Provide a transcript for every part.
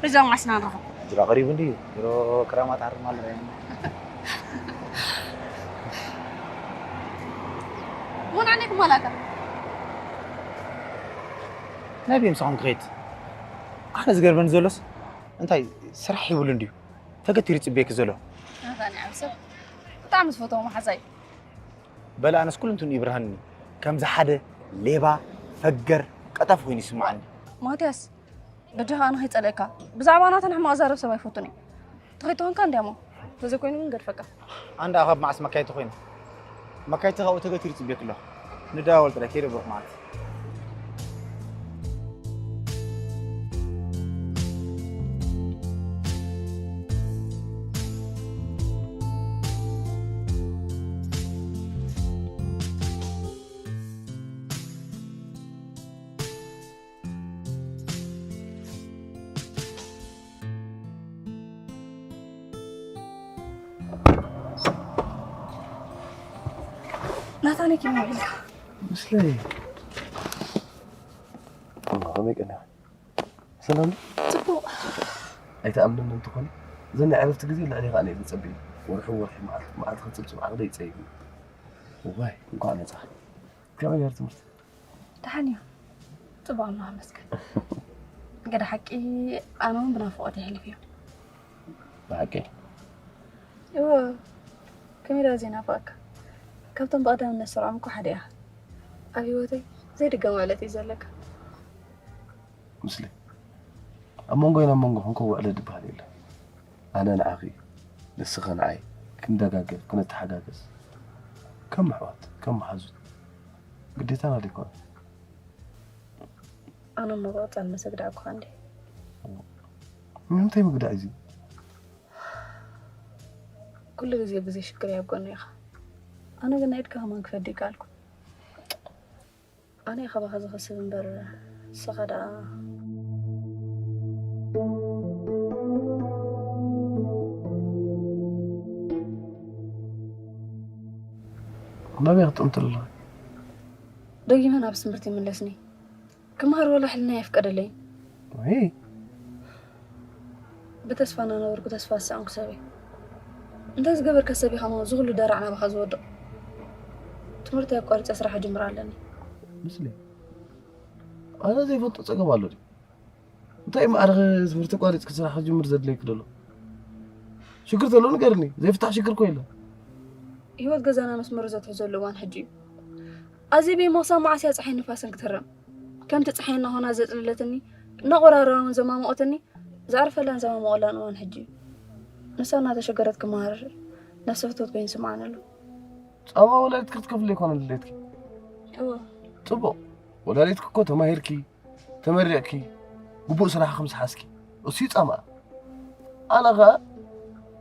ርጃ መዓስ ኢና ንረኽቦ? ጅራ ቀሪቡ እንድዩ። ድሮ ክረማት ዓርም ኣሎ። ሞን ኣነይ ክማላካ። ናይ ቤም ሳኹም ክኸይድ። ኣነ ዝገርመኒ ዘሎስ እንታይ ስራሕ ይብሉ እንድዩ ተገቲሩ ይጽበየኪ ዘሎ። ናታኒ ዓብሰብ ብጣዕሚ ዝፈትዎ መሓዛይ። በለ ኣነስ ኩሉ እንትኑ ይብርሃኒ። ከምዚ ሓደ ሌባ፣ ፈገር፣ ቀጣፍ ኮይኑ ይስምዓኒ። ማትያስ፣ በጃኻ ኣነ ከይጸልእካ። ብዛዕባ ናታን ሕማቕ ዛረብ ሰብ ኣይፈቱን እዩ። ተኸይድ ተኾንካ እንድያሞ። ተዘይኮይኑ ግን ገድፈካ። ኣንዳ ካብ መዓስ መካይቲ ኮይኑ? መካይቲ ካብኡ ተገቲሩ ይጽበየኪ ኣሎ። ንደዋወል ጥራይ ከይደ ብሩኽ መዓልቲ። ናታን ኪን ኢልካ ምስለይ ከመይ ቀኒኻ? ሰላም ዶ? ጽቡቕ። ኣይትኣምንን እንትኾን፣ እዘን ናይ ዕረፍቲ ግዜ ልዕሌኻ እየ ዝጸበይ። ወርሒ ወርሒ፣ መዓልቲ መዓልቲ ክጽብጽብ ዓቕለይ ይጸይፍ። እዋይ፣ እንኳዕ መጻኻ። ከመይ ነይሩ ትምህርቲ? ደሓን እዩ። ጽቡቕ፣ ኣምላኽ ይመስገን። ገደ ሓቂ፣ ኣነ እውን ብናፍቖት የሕልፍ እዩ። ብሓቂ? እወ፣ ከመይ ደኣ ዘይናፍቐካ? ካብቶም ብቐዳምነት ዝሰርዖም እኮ ሓደ ኢኻ። ኣብ ህይወተይ ዘይድገም ውዕለት እዩ ዘለካ። ምስለይ፣ ኣብ መንጎይን ኣብ መንጎኹም እኮ ውዕለት ዝበሃል የለን። ኣነ ንዓኺ፣ ንስኺ ንዓይ፣ ክንደጋገፍ፣ ክንተሓጋገዝ፣ ከም ኣሕዋት፣ ከም መሓዙት፣ ግዴታና ዶ ኣይኮነን? ኣነ እሞ ብቐጻሊ መሰግዳዕኩኻ እንዴ? ንምንታይ ምግዳዕ እዚ? ኩሉ ግዜ ብዘይ ሽግር እየ ኣብ ጎኒ ኢኻ። ኣነ ግን ናይ ኢድካ ከማን ክፈዲ ይከኣልኩ። ኣነ እየ ካባኻ ዝኸስብ እምበር፣ ንስኻ ደኣ ናበይ ክትጥምት ኣለኻ? ደጊመ ናብ ትምህርቲ ይምለስኒ። ክመሃር ወላ ሕልና የፍቀደለይ። ወይ ብተስፋ እናነበርኩ ተስፋ ዝሰኣንኩ ሰብ እየ። እንታይ ዝገበርካ ሰብ ኢኻ እሞ እዚ ኩሉ ደራዕ ናባኻ ዝወድቕ? ትምህርቲ ኣቋሪፀ ስራሕ ጅምር ኣለኒ። ምስለይ፣ ኣነ ዘይፈልጦ ፀገም ኣሎ ድዩ? እንታይ ማዕረኸ ትምህርቲ ኣቋሪፅኪ ስራሕ ክጅምር ዘድለየኪ ዘሎ? ሽግር ተሎ ንገርኒ። ዘይፍታሕ ሽግር እኮ የለን። ህይወት ገዛና መስመሩ ዘትሕዘሉ እዋን ሕጂ እዩ። ኣዝየ ብየማኽሳ መዓስ እያ ፀሓይን ንፋስን ክትህረም? ከምቲ ፀሓይ እናኾና ዘፅለለትኒ፣ እናቆራረባ እውን ዘማሞቐትኒ፣ ዘዕርፈላን ዘማሞቐላን እዋን ሕጂ እዩ። ንሳ እናተሸገረት ክመሃር ነፍሰ ፍትወት ኮይኑ ይስምዓኒ ኣሎ። ጻማ ወላዲትኪ ክትከፍሊ ኣይኮነን ድሌትኪ። እወ። ጽቡቕ። ወላዲትኪ እኮ ተማሂርኪ፣ ተመሪቕኪ፣ ግቡእ ስራሕ ከም ዝሓዝኪ፣ እሱ እዩ ጻማ። ኣነ ኸኣ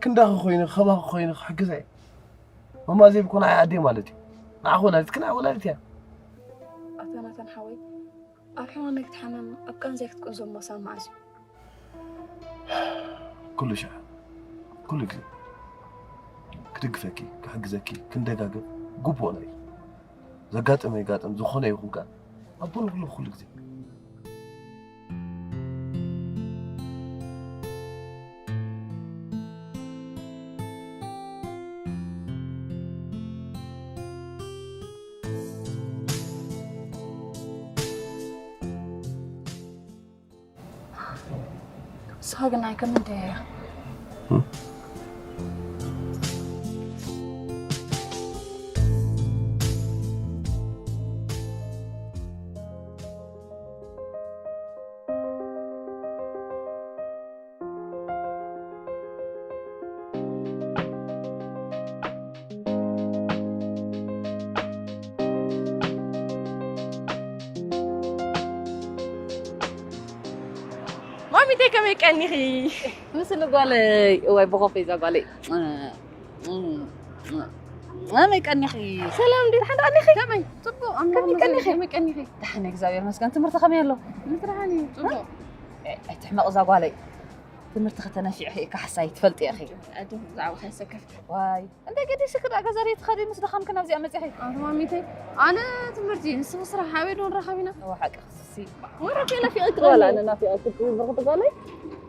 ክንዳኺ ኮይነ፣ ከማኺ ኮይነ ክሕግዛ እየ። ማማ ዘይብኮ ንዓይ ኣደይ ማለት እዩ። ንዓኺ ወላዲትኪ ንዓይ ወላዲት እያ። ኣታ ናታን ሓወይ፣ ኣብ ሕማመይ ክትሓምም፣ ኣብ ቃንዛይ ክትቅንዞ እሞ ክሳብ መዓስ እዩ? ኩሉ ሻዕ፣ ኩሉ ግዜ ክድግፈኪ፣ ክሕግዘኪ፣ ክንደጋገፍ ግቡእና እዩ። ዘጋጥም የጋጥም፣ ዝኾነ ይኹን ከኣ ኣብ ጎንኺ ኣለኹ ኩሉ ግዜ። ንስኻ ግን ኣይከምን ደያ። ማሚተይ ከመይ ቀኒኺ? ምስሊ ጓለይ፣ እዋይ ብኾፈይ እዛ ጓለይ። ከመይ ቀኒኺ? ሰላም፣ እንዴት ሓንዳ ቀኒኺ? ከመይ? ጽቡቕ፣ ኣምላኽ ከመይ ቀኒኺ? ይመስገን። ከመይ ቀኒኺ? ደሓን፣ እግዚኣብሔር ይመስገን። ትምህርቲ ከመይ ኣሎ? ትምህርቲ ደሓን እዩ፣ ጽቡቕ። እ፣ ኣይትሕመቕ እዛ ጓለይ። ትምህርቲ ከተነፊዕ ኢካ ሓሳይ ትፈልጥ ኢኺ። ኣጆ ብዛዕባ ከይሰከፍ ዋይ እንደ ገዲሽ ክዳ ገዘሪ ትኸዲ ምስ ደኻምክ ናብዚኣ መጺኺ። ኣቶ ማሚተይ ኣነ ትምህርቲ ንስኺ ስራሕ ሓበይ ዶ ንራኸብ ኢና እዋ ሓቂ ክስሲ ወረፊ ነፊቐክ ወላ ኣነ ናፊቐክ ብርኽቲ ጓለይ።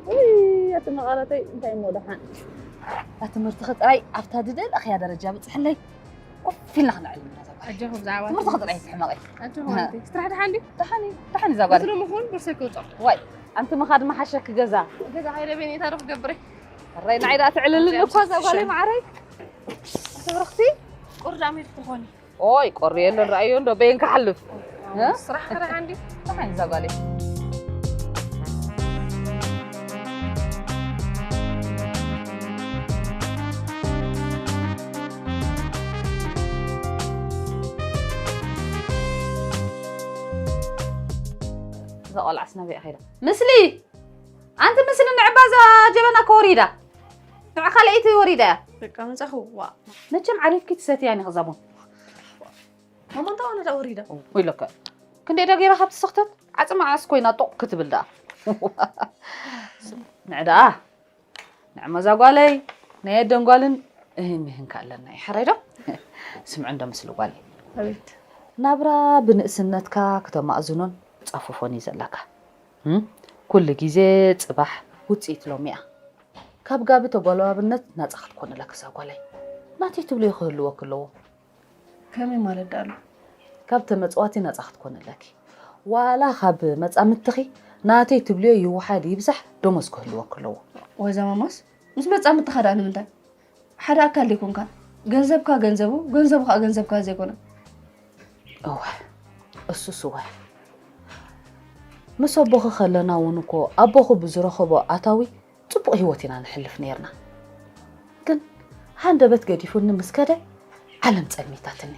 ውይ ኣቲ መቓለተይ እንታይ እሞ ደሓን። እታ ትምህርትኺ ጥራይ ኣብታ ድደልእኽያ ደረጃ ብፅሕለይ ኮፍ ኢልና ክነዕልም ኢና እዛ ጓል። ኣጆኹ ብዛዕባ ትምህርትኺ ጥራይ ትሕመቒ። ኣጆኹ ማሚተይ ስራሕ ደሓን ድዩ ደሓን እዩ ደሓን እዩ እዛ ጓል። ስለ ምኹን ብርሰይ ክውፅቕ ዋይ ኣንቲ ምኻድ መሓሸኪ ገዛ። ገዛ ሃይለ ቤኔታ ዶ ክገብር ራይ ንዓይ ደኣ ትዕልልኒ እኳ እዛ ጓለይ ማዕረይ። ኣቲ ብርኽቲ ቁርዳ ሜት ትኾኒ ኦይ ቆሪ የለን ረኣዮ እንዶ በየን ክሓልፍ። እ? ስራሕ ከ ደሓን ድዩ ደሓን እዛ ጓለይ። እዛ ቆልዓስ ናበይ ከይዳ? ምስሊ ኣንቲ ምስሊ ንዕባ እዛ ጀበና ከወሪዳ ንዕ ካልኣይቲ ወሪዳ እያ። በቃ መጻኹ ዋ መቸም ዓሪፍኪ ትሰትያ ኒ ክዛቡን ማማ እንታይ ወለዳ ወሪዳ ወይለካ ክንደይ ዳ ገይራ ካብ ትሰኽተት ዓጽማ ዓስ ኮይና ጦቕ ክትብል ደኣ ንዕ ደኣ ንዕ መዛ ጓለይ ናይ ኣደን ጓልን እህን ምህን ከኣለና እዩ ሓራይ ዶ ስምዕ እንዶ ምስሊ ጓለይ ኣቤት ናብራ ብንእስነትካ ክተማእዝኖን ጻፍፎን እዩ ዘለካ እም? ኩሉ ግዜ ጽባሕ ውጽኢት ሎሚያ ካብ ጋቢ ተጓለባብነት ናጻ ክትኮን ኣለኪ እዛ ጓለይ ናተይ ትብልዮ ክህልወኪ ኣለዎ ከመይ ማለት ዳሉ ካብ ተመጽዋቲ ናጻ ክትኮን ኣለኪ ዋላ ካብ መጻምትኺ ናተይ ትብልዮ ይውሓድ ይብዛሕ ደሞዝ ክህልወኪ ኣለዎ ወዛ ማማስ ምስ መጻምትኻ ደኣ ንምንታይ ሓደ ኣካል ዘይኮንካ ገንዘብካ ገንዘቡ ገንዘቡ ከዓ ገንዘብካ ዘይኮነ እወ እሱስ እወ ምስ ኣቦኺ ከለና እውን እኮ ኣቦኺ ብዝረኸቦ ኣታዊ ጽቡቕ ህይወት ኢና ንሕልፍ ነይርና ግን ሃንደበት ገዲፉኒ ምስ ከደ ዓለም ጸልሚታትኒ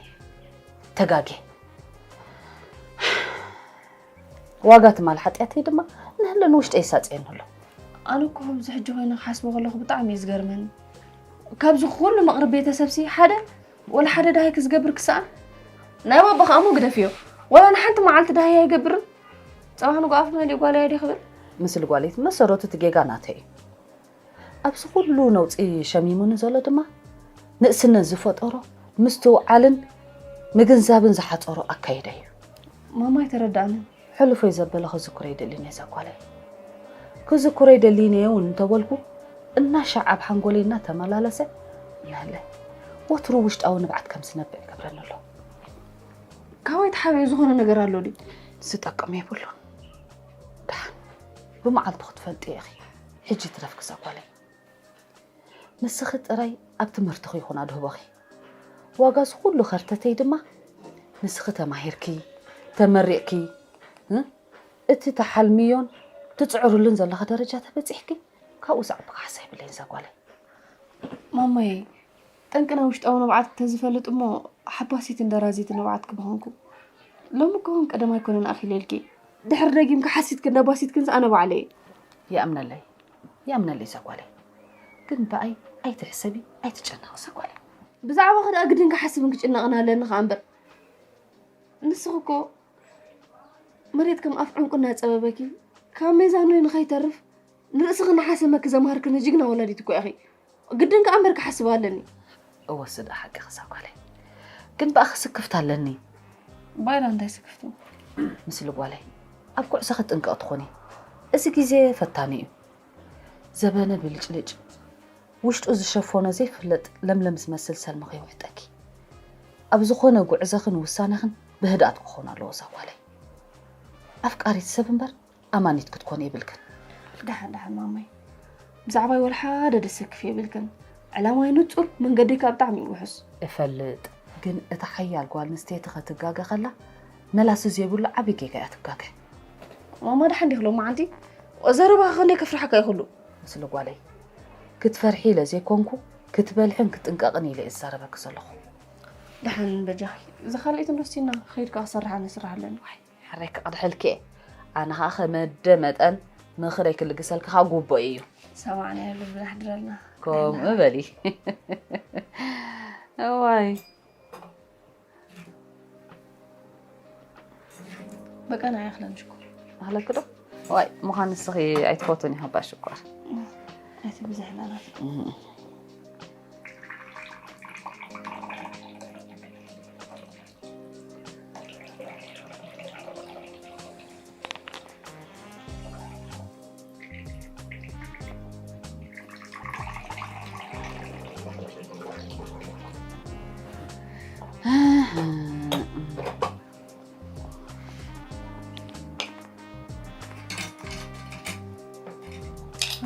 ተጋጌ ዋጋ ትማል ሓጢኣተይ ድማ ንህለ ንውሽጠ ይሳጽየኒ ኣሎ ኣነ እኮ ከምዚ ሕጂ ኮይነ ክሓስቦ ከለኹ ብጣዕሚ እዩ ዝገርመኒ ካብዚ ኩሉ መቕርብ ቤተሰብሲ ሓደ ወላ ሓደ ዳሃይ ክዝገብር ክሰኣን ናይ ባባ ከኣሞ ግደፍዮ ወላ ንሓንቲ መዓልቲ ዳሃይ ኣይገብርን ፀባሕ ንጎ ኣፍ መሊእ ጓል እያ ድየ ክብል ምስሊ ጓለይት መሰረቱ እቲ ጌጋ ናተይ እዩ ኣብዚ ኩሉ ነውፂ ሸሚሙኒ ዘሎ ድማ ንእስነት ዝፈጠሮ ምስትውዓልን ምግንዛብን ዝሓፀሮ ኣካይዳ እዩ ማማ ኣይተረዳእንን ሕሉፈይ ዘበለ ክዝክሮ ይደልኒ እየ ዘጓለይ ክዝክሮ ይደልኒ እየ እውን እንተበልኩ እናሻዕ ኣብ ሓንጎለይ እናተመላለሰ እናለ ወትሩ ውሽጣዊ ንብዓት ከም ዝነብዕ ይገብረኒ ኣሎ ካባይ ተሓቢኡ ዝኾነ ነገር ኣሎ ድዩ ዝጠቅም የብሉን ደሓን ብመዓልቱ ክትፈልጢ ኢኺ ሕጂ ትረፍኪ ዘጓለይ ንስኺ ጥራይ ኣብ ትምህርትኺ ይኹን ኣድህቦኺ ዋጋ እዚ ኩሉ ከርተተይ ድማ ንስኺ ተማሂርኪ ተመሪቕኪ እ? እቲ ተሓልምዮን ትፅዕሩሉን ዘለኺ ደረጃ ተበፂሕኪ ካብኡ ዝዓቢ ካሕሳ የብለይን እዛ ጓለይ ማማየ ጠንቅና ውሽጣዊ ንብዓት እንተዝፈልጥ እሞ ሓባሲት እንደራዚት ንብዓት ክበኾንኩ ሎሚ ከውን ቀደም ኣይኮነን ኣኺለልኪ ድሕሪ ደጊምካ ሓሲትክ እንዳባሲትክን ኣነ ባዕለ እየ ይኣምነለይ ይኣምነለይ እዛ ጓለይ ግን ብኣይ ኣይትሕሰቢ ኣይትጨነቕ እዛ ጓለይ ብዛዕባ ክደኣ ግድን ክሓስብን ክጭነቕን ኣለኒ ከዓ እምበር ንስኺ እኮ መሬት ከም ኣፍ ዕንቁ እናፀበበኪ ካብ ሜዛኑ ንኸይተርፍ ንርእስኺ እናሓሰመኪ ዘምሃርክኒ ጅግና ወላዲት እኮ ኢኺ ግድን ከዓ እምበር ክሓስብ ኣለኒ እወ ስዳ ሓቂ ክሳ ጓለይ ግን ብኣኺ ስክፍት ኣለኒ ባይላ እንታይ ስክፍቱ ምስሊ ጓለይ ኣብ ጉዕዞኺ ጥንቅቕ ትኾኒ እዚ ግዜ ፈታኒ እዩ ዘበነ ብልጭልጭ ውሽጡ ዝሸፈኖ ዘይፍለጥ ለምለም ዝመስል ሰልሚ ከይውሕጠኪ ኣብ ዝኾነ ጉዕዘኽን ውሳነኽን ብህድኣት ክኾን ኣለዎ እዛ ጓለይ ኣፍቃሪት ሰብ እምበር ኣማኒት ክትኮን የብልክን ደሓን ደሓን ማማይ ብዛዕባይ ወላ ሓደ ደሰክፍ የብልክን ዕላማይ ንፁር መንገደይ ከዓ ብጣዕሚ እዩ ውሑስ እፈልጥ ግን እታ ሓያል ጓል ኣንስተይቲ ከትጋገ ከላ መላሲ ዘይብሉ ዓብዪ ጌጋ እያ ትጋገ ማማ ደሓን ዲኽ ሎማዓንቲ ዘረባኻ ከንደይ ከፍርሓካ ይኽሉ ምስሊ ጓለይ ክትፈርሒ ኢለ ዘይኮንኩ ክትበልሕን ክትጥንቀቕን ኢለ እየ ዝዛረበኪ ዘለኹ ደሓን በጃኺ እዛ ካልኣይቲ ንረስቲና ከይድ ከዓ ክሰርሓ ነስራሕ ኣለኒ ሕራይ ክቕድሐልኪ እየ ኣነ ከዓ ከመደ መጠን ምኽረይ ክልግሰልኪ ከዓ ጉቦ እዩ ሰማዕና ያሉ ብናሕድረልና ከምኡ በሊ እዋይ በቃ ናይ ኣኽለን ሽኮር ኣኽለኪ ዶ ዋይ ምዃን ንስኺ ኣይትፈቱን ኢኻ ባ ሽኮር እቲ ብዝሕላላት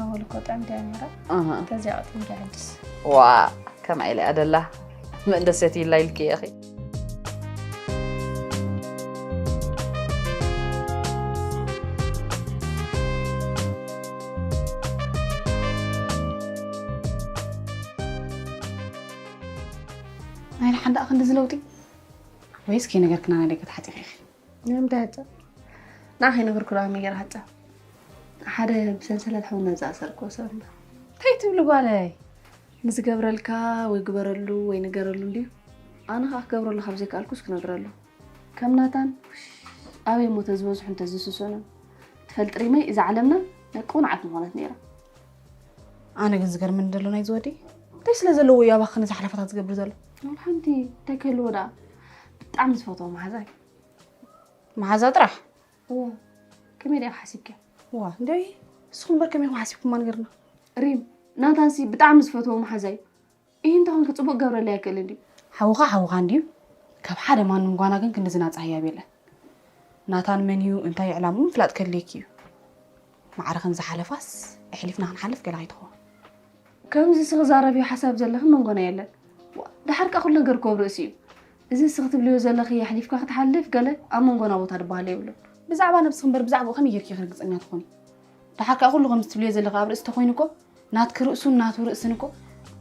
ኣወል እኮ ጠምድያ ነራ። ኣሃ። ተዚኣ ጥምድያ ሕድስ። ዋ፣ ከመይ ኢለ ኣደላ መእንደሰት ኢላ ኢልኪ ኢኺ። ናይ ደሓን ደኣ ክንዲ ዝለውጢ? ወይስ ከይነገርክና ናይ ደገ ተሓጺኺ ኢኺ? ንምንታይ ኣጻ? ንዓ ከይነገርኩ ደኣ መይ ገይረ ሃጻ? ሓደ ብሰንሰለት ሓውና ዝኣሰርክዎ ሰብ እምበር። እንታይ ትብሊ ጓለይ? ንዝገብረልካ ወይ ግበረሉ ወይ ንገረሉ እንድዩ። ኣነ ኸኣ ክገብረሉ ካብ ዘይከኣልኩስ ክነግረሉ። ከም ናታን ኣበይ እሞ ተዝበዝሑ እንተዝስሰኑ። ትፈልጢ ሪመይ፣ እዛ ዓለምና ናይ ቅኑዓት ምኾነት ነይራ። ኣነ ግን ዝገርመኒ ዘሎ ናይዚ ወዲ እንታይ ስለ ዘለዎ እዩ ኣባኽን እዚ ሓለፋታት ዝገብር ዘሎ? ወላ ሓንቲ እንታይ ክህልዎ ደኣ? ብጣዕሚ ዝፈትዎ መሓዛይ። መሓዛ ጥራሕ? እወ። ከመይ ደኣ ሓሲብኪ? ዋ፣ እንደ ንስኹም እምበር ከመይ ኢኹም ሓሲብኩማ ንገርና። ሪም፣ ናታንሲ ብጣዕሚ ዝፈትዎ መሓዛይ እዩ። እንተ ኾንኪ ጽቡቕ ክገብረለይ ኣይክእልን ድዩ? ሓውኻ ሓውኻ እንድዩ። ካብ ሓደ ማንም ጓና ግን ክንድዚ ናጻ ህያብ የለን። ናታን መን እዩ፣ እንታይ ዕላምኡ ምፍላጥ ከድልየኪ እዩ። ማዕረ ከምዚ ሓለፋስ ኣሕሊፍና ክንሓልፍ ገለ ኣይትኸውን። ከምዚ ስኺ ዛረብዮ ሓሳብ ዘለኺ መንጎና የለን። ዋ፣ ደሓር ከኣ ኩሉ ነገር እኮ ኣብ ርእሲ እዩ። እዚ ስኺ ትብልዮ ዘለኺ ኣሕሊፍካ ክትሓልፍ ገለ ኣብ መንጎና ቦታ ዝበሃል የብሉን። ብዛዕባ ነብስኺ እምበር ብዛዕባኡ ከመይ ጌርኪ ኢኺ ርግጸኛ ትኾኒ? ደሓር ከኣ ኩሉ ከምዚ ትብልዮ ዘለኺ ኣብ ርእሲ ተኾይኑ እኮ ናትኪ ርእሱን ናቱ ርእስን እኮ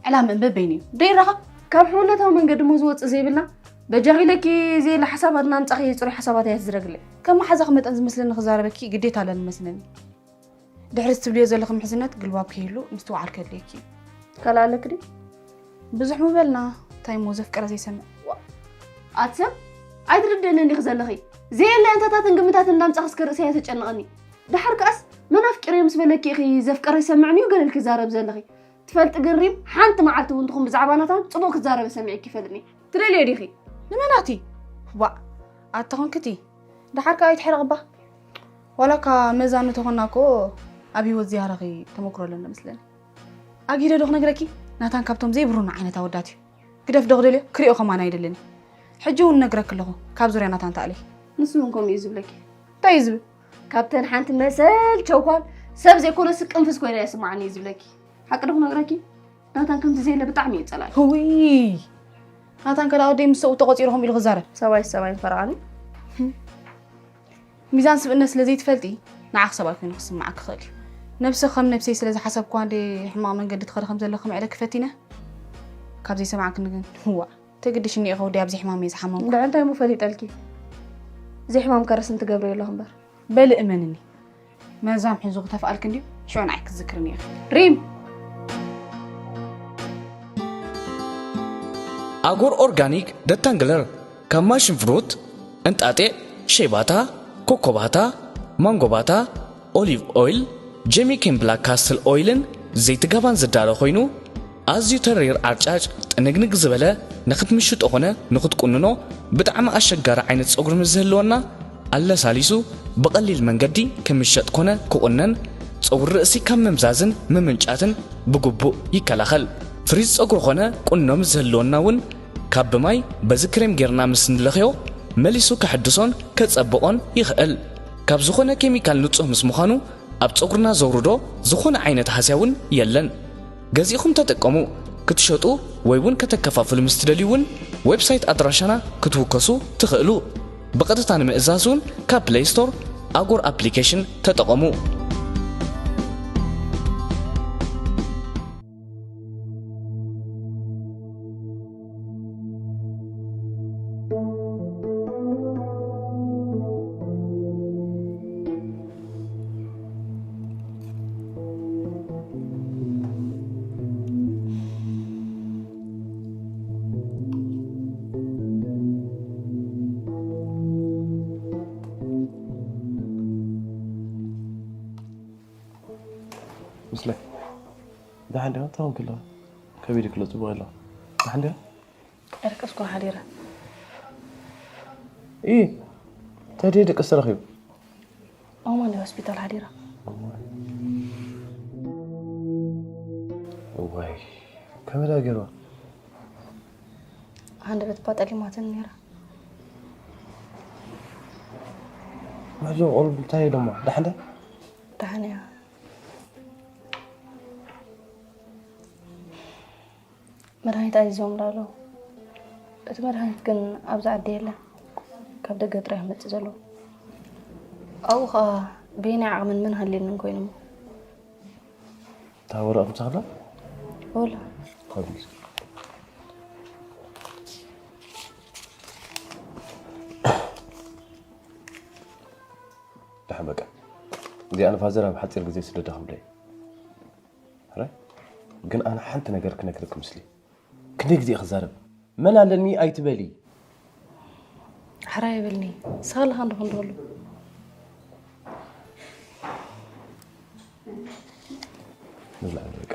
ዕላምእን በበይኑ እዩ። ዶ ይረኸብ? ካብ ሕውነታዊ መንገዲ እሞ ዝወጽእ ዘይብልና፣ በጃኺ ኢለኪ ዘየለ ሓሳባት እናምጻኺ ጽሩይ ሓሳባት እያ ትዝረግለይ። ከም መሓዛኺ መጠን ዝመስለኒ ክዛረበኪ ግዴታ ኣለኒ መስለኒ። ድሕሪ እዚ ትብልዮ ዘለኺ ምሕዝነት ግልባብ ከይህሉ ምስትውዓል ከድልየኪ እዩ። ካልእ ኣለኪ ድዩ? ብዙሕ ምበልና፣ እንታይ እሞ ዘፍቀረ ዘይሰምዕ። ኣቲ ሰብ፣ ኣይትርድእንን ዲኺ ዘለኺ? ዘየለ እንታታትን ግምታትን እናምጻኺ እስከ ርእሰይ ኣየተጨንቐኒ። ደሓር ከኣስ መን ኣፍቂረ ምስ በለኪ ኢኺ ዘፍቀረ ይሰምዕን እዩ ገለ ኢልኪ ትዛረቢ ዘለኺ። ትፈልጢ ግን ሪም፣ ሓንቲ መዓልቲ እውን ትኹን ብዛዕባ ናታን ጽቡቕ ክትዛረቢ ሰሚዐኪ ይፈልጥኒ። ትደልዮ ዲኺ? ንመን ኣቲ? ዋእ፣ ኣታ ኾንክቲ። ደሓር ከኣ ኣይትሕረቕባ። ዋላ እኳ መዛኑ ተኾና እኮ ኣብ ህይወት ዝያዳኺ ተመክሮ ኣለና መስለኒ። ኣጊደ ዶ ክነግረኪ? ናታን ካብቶም ዘይብሩና ዓይነት ኣወዳት እዩ። ግደፍ ዶ ክደልዮ? ክሪኦ ከማን ኣይደልን። ሕጂ እውን እነግረኪ ኣለኹ፣ ካብ ዙርያ ናታን ተኣለይ። ንሱ እውን ከምኡ እዩ ዝብለኪ። እንታይ እዩ ዝብል? ካብተን ሓንቲ መሰል ቸውኳል ሰብ ዘይኮነስ ቅንፍዝ ኮይና እያ ስምዓኒ እዩ ዝብለኪ። ሓቂ ዶ ክነግረኪ? ናታን ከምዚ ዘየለ ብጣዕሚ እዩ ጸላኢ። ህውይ! ናታን ከዳ ወደይ ምስ ሰብኡት ተቖጺሩ ከምኡ ኢሉ ክዛረብ። ሰብኣይ ሰብኣይ ፈርቓኒ። ሚዛን ስብእነት ስለ ዘይትፈልጢ ንዓኺ ሰብኣይ ኮይኑ ክስምዓኪ ክኽእል እዩ። ነብሲ ከም ነብሰይ ስለ ዝሓሰብክዋ እንዴ ሕማቕ መንገዲ ትኸዲ ከም ዘለኺ ምዕደኪ ፈቲነ? ካብ ዘይሰማዕክኒ ግን ዋእ፣ ተግድሽኒ ኢኺ ወዲ ኣብዚ ሕማመይ ዝሓመምኩ። እንድዒ እንታይ እሞ ፈሊጠልኪ? ዘይሕማም ከረስን ትገብረዮ ኣለኹ እምበር። በሊ እመንኒ፣ መርዛም ሒዙ ክተፍኣልኪ እንድዩ፣ ሽዑ ንዓይ ክትዝክርኒ ኢኺ። ሪም! ኣጎር ኦርጋኒክ ደታንግለር ካብ ማሽን ፍሩት፣ እንጣጢዕ፣ ሸይባታ፣ ኮኮባታ፣ ማንጎባታ፣ ኦሊቭ ኦይል፣ ጀሚክን ብላክ ካስትል ኦይልን ዘይቲ ጋባን ዝዳሎ ኮይኑ፣ ኣዝዩ ተሪር ዓርጫጭ ጥንግንግ ዝበለ ንኽትምሽጦ ኾነ ንኽትቁንኖ ብጣዕሚ ኣሸጋሪ ዓይነት ጸጉሪ ምስ ዝህልወና ኣለሳሊሱ ብቐሊል መንገዲ ክምሸጥ ኮነ ክቑነን ጸጉሪ ርእሲ ካብ ምምዛዝን ምምንጫትን ብግቡእ ይከላኸል። ፍሪዝ ጸጉሪ ኾነ ቁኖ ምስ ዝህልወና እውን ካብ ብማይ በዚ ክሬም ጌርና ምስ ንለኽዮ መሊሱ ከሐድሶን ከጸብቖን ይኽእል። ካብ ዝኾነ ኬሚካል ንጹህ ምስ ምዃኑ ኣብ ጸጉርና ዘውርዶ ዝኾነ ዓይነት ሃስያ እውን የለን። ገዚእኹም ተጠቀሙ። ክትሸጡ ወይ እውን ከተከፋፍሉ ምስ ትደልዩ እውን ዌብሳይት ኣድራሻና ክትውከሱ ትኽእሉ። ብቐጥታ ንምእዛዝ እውን ካብ ፕለይ ስቶር ኣጎር ኣፕሊኬሽን ተጠቐሙ። ምስለ ደሓን ዲኻ? እንታይ ኾንኪ ኣለኻ? ከቢድኪ ኣሎ፣ ጽቡቕ ኣለኻ? ደሓን ዲኻ? ኣይደቀስኩን ሓዲረ። ኢ፣ እንታይ ድየ ደቀስ ተረኺቡ? ኦማን ሆስፒታል ሓዲራ። እዋይ፣ ከመይ ደኣ ገይርዋ? ሃንደበት እባ ጠሊማትን ነይራ። ማዞ ቆልቡ እንታይ ኢሎማ? ደሓን ደ? ደሓን እያ። መድሃኒት ኣዚዞምላ ኣለዉ። እቲ መድሃኒት ግን ኣብዚ ዓዲ የለን። ካብ ደገ ጥራይ ይመጽእ ዘሎ። ኣብኡ ኸኣ በየናይ ዓቕምን ምን ሃልየንን ኮይኖሞ። እታ ወረቐት ምሳኻ? ወላ። ደሓን በቃ። እዚኣ ንፋዘር ኣብ ሓጺር ግዜ ስደዳ ክብለ እዩ። ሕራይ? ግን ኣነ ሓንቲ ነገር ክነግርክ ምስሊ። ክንደይ ግዜ ክዛረብ? መን ኣለኒ ኣይትበሊ። ሕራይ ይበልኒ። ሳልኻ እንዶ ክንዶ ኣሎ። ንብላዕ በቃ።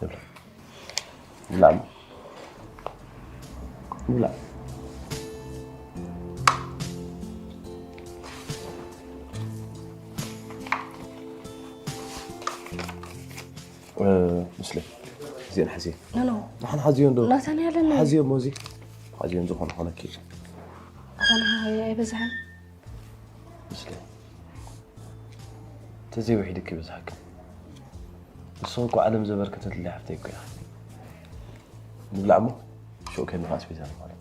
ንብላዕ። ንብላዕ። ንብላዕ። እ፣ ምስለ እዚአን ሓዝየን። ኖ፣ ኖ። ንሓን ሓዝዮ እንዶ። ናታን ያለን። ሓዝዮ ሞዚ። ሓዝዮ እንዶ ኾነ ኾነ ኪ። ኣታን ሃይ ኣይበዝሕን። ምስለ። ተዘይ ውሒድ እኮ ይበዝሓካ። ንሱ እኮ ዓለም ዘበርከተትለይ ሓፍተይ እኮ እያ። ንብላዕ እሞ፣ ሽዑ ከይንኻ ኣስቤዛ ንኾነ።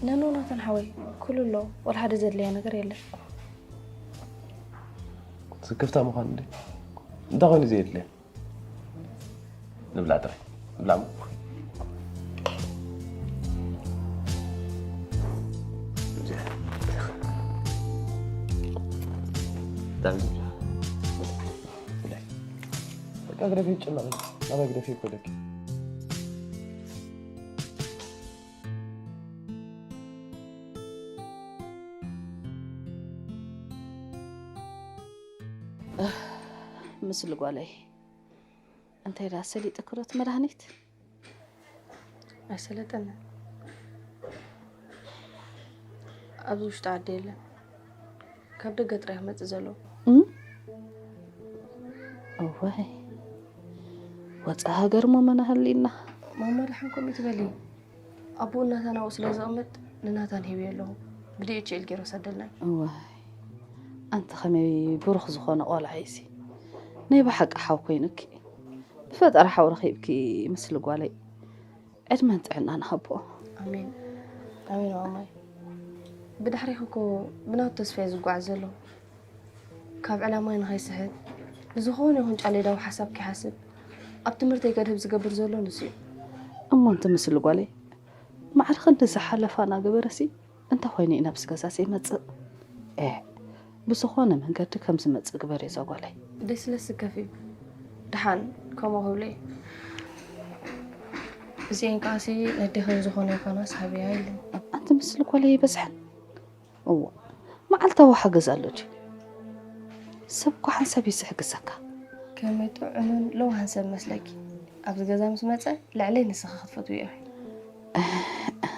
ኖ፣ ኖ፣ ናታን ሓወይ፣ ኩሉ ኣሎ። ወላ ሓደ ዘድለያ ነገር የለን። ስክፍታ ምዃን እንዴ? እንታይ ኮይኑ ዘየድለያ? ንብላዕ ጥራይ። ንብላዕ እሞ። ዳን ብላዕ። በቃ ግደፊ፣ ጨነቐኝ። ናባይ ግደፊ እኮ ኢለኪ። ምስሊ ጓለይ፣ እንታይ ደኣ ሰሊጥኪ ዶ እቲ መድሃኒት? ኣይሰለጠንን። ኣብዚ ውሽጢ ዓዲ የለን። ካብ ደገ ጥራይ ክመጽእ ዘለዎ። እም? እዋይ። ወጻኢ ሃገር እሞ መን ሃሊና? ማማ ደሓን ከምኡ ትበሊ። ኣቦኡ እናታ ናብኡ ስለ ዘቕምጥ ንናታን ሂበዮ ኣለኹ። ብዲኤችኤል ገይሩ ሰደልናዮ። እዋይ። ኣንቲ ከመይ ብሩኽ ዝኾነ ቆልዓ እዩሲ። ናይ ብሓቂ ሓው ኮይኑኪ። ብፈጣሪ ሓው ረኺብኪ ምስሊ ጓለይ። ዕድመን ጥዕናን ሃቦ። ኣሜን። ኣሜን ማማይ። ብድሕሪኺ እኮ ብናቱ ተስፋ እየ ዝጓዓዝ ዘለኹ። ካብ ዕላማይ ንኸይስሕት፣ ንዝኾነ ይኹን ጫሌዳዊ ሓሳብ ከይሓስብ፣ ኣብ ትምህርተይ ገደብ ዝገብር ዘሎ ንሱ እዩ። እሞ እንቲ ምስሊ ጓለይ፣ ማዕረ ክንዲ ዝሓለፋ እናገበረሲ፣ እንታይ ኮይኑ እዩ ናብዚ ገዛ ዘይመጽእ? ኤዕ፣ ብዝኾነ መንገዲ ከም ዝመጽእ ግበሪ እዛ ጓለይ። ደስ ለስከፊ። ደሓን ከምኡ ክብለይ። እዚኤን ከኣሲ ነዴኽን ዝኾነ ይኾናስ ሃብያ ኢሉ። ኣንቲ ምስሊ ጓለይ ይበዝሐን። እዎ፣ መዓልታዊ ሓገዝ ኣሎ ድዩ? ሰብ እኮ ሓንሳብ እዩ ዝሕግዘካ። ከመይ ጥዑምን ለዋህን ሰብ መስለኪ። ኣብዚ ገዛ ምስ መጸ ልዕለይ ንስኺ ክትፈትዊ ኢኺ።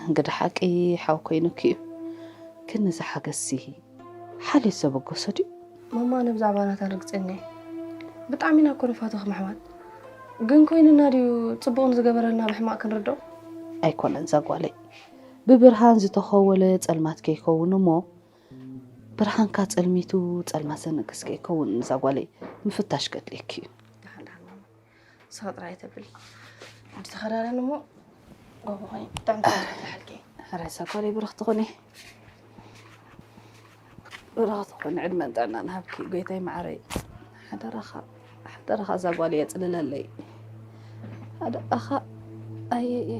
እንግዳ ሓቂ ሓው ኮይኑኪ እዩ። ግን እዚ ሓገዝሲ ሓልዮት ዘበገሶ ድዩ? ማማ ኣነ ብዛዕባ ናታን ርግጸኛ እየ። ብጣዕሚ ኢና እኮ ንፋቶ ከም ኣሕዋት። ግን ኮይንና ድዩ ጽቡቕ ንዝገበረልና ብሕማቕ ክንርድኦ? ኣይኮነን እዛ ጓለይ። ብብርሃን ዝተኸወለ ጸልማት ከይከውን እሞ፣ ብርሃንካ ጸልሚቱ ጸልማት ዘንግስ ከይከውን እዛ ጓለይ ምፍታሽ ከድልየኪ እዩ። ደሓን ደሓን ማማ። ንስኻ ጥራይ ተብል። እንዲ ተኸዳደን እሞ ጎቦ ኾይኑ ብጣዕሚ ተዘርግሐልኪ። ሕራይ እዛ ጓለይ ብርኽቲ ኹኒ። ብርኽቲ ኹኒ፣ ዕድመን ጥዕናን ሃብኪ ጎይታይ መዓረይ። ሓደራኻ፣ ሓደራኻ እዛ ጓለይ የጽልለለይ። ሓደራኻ፣ ኣየየ።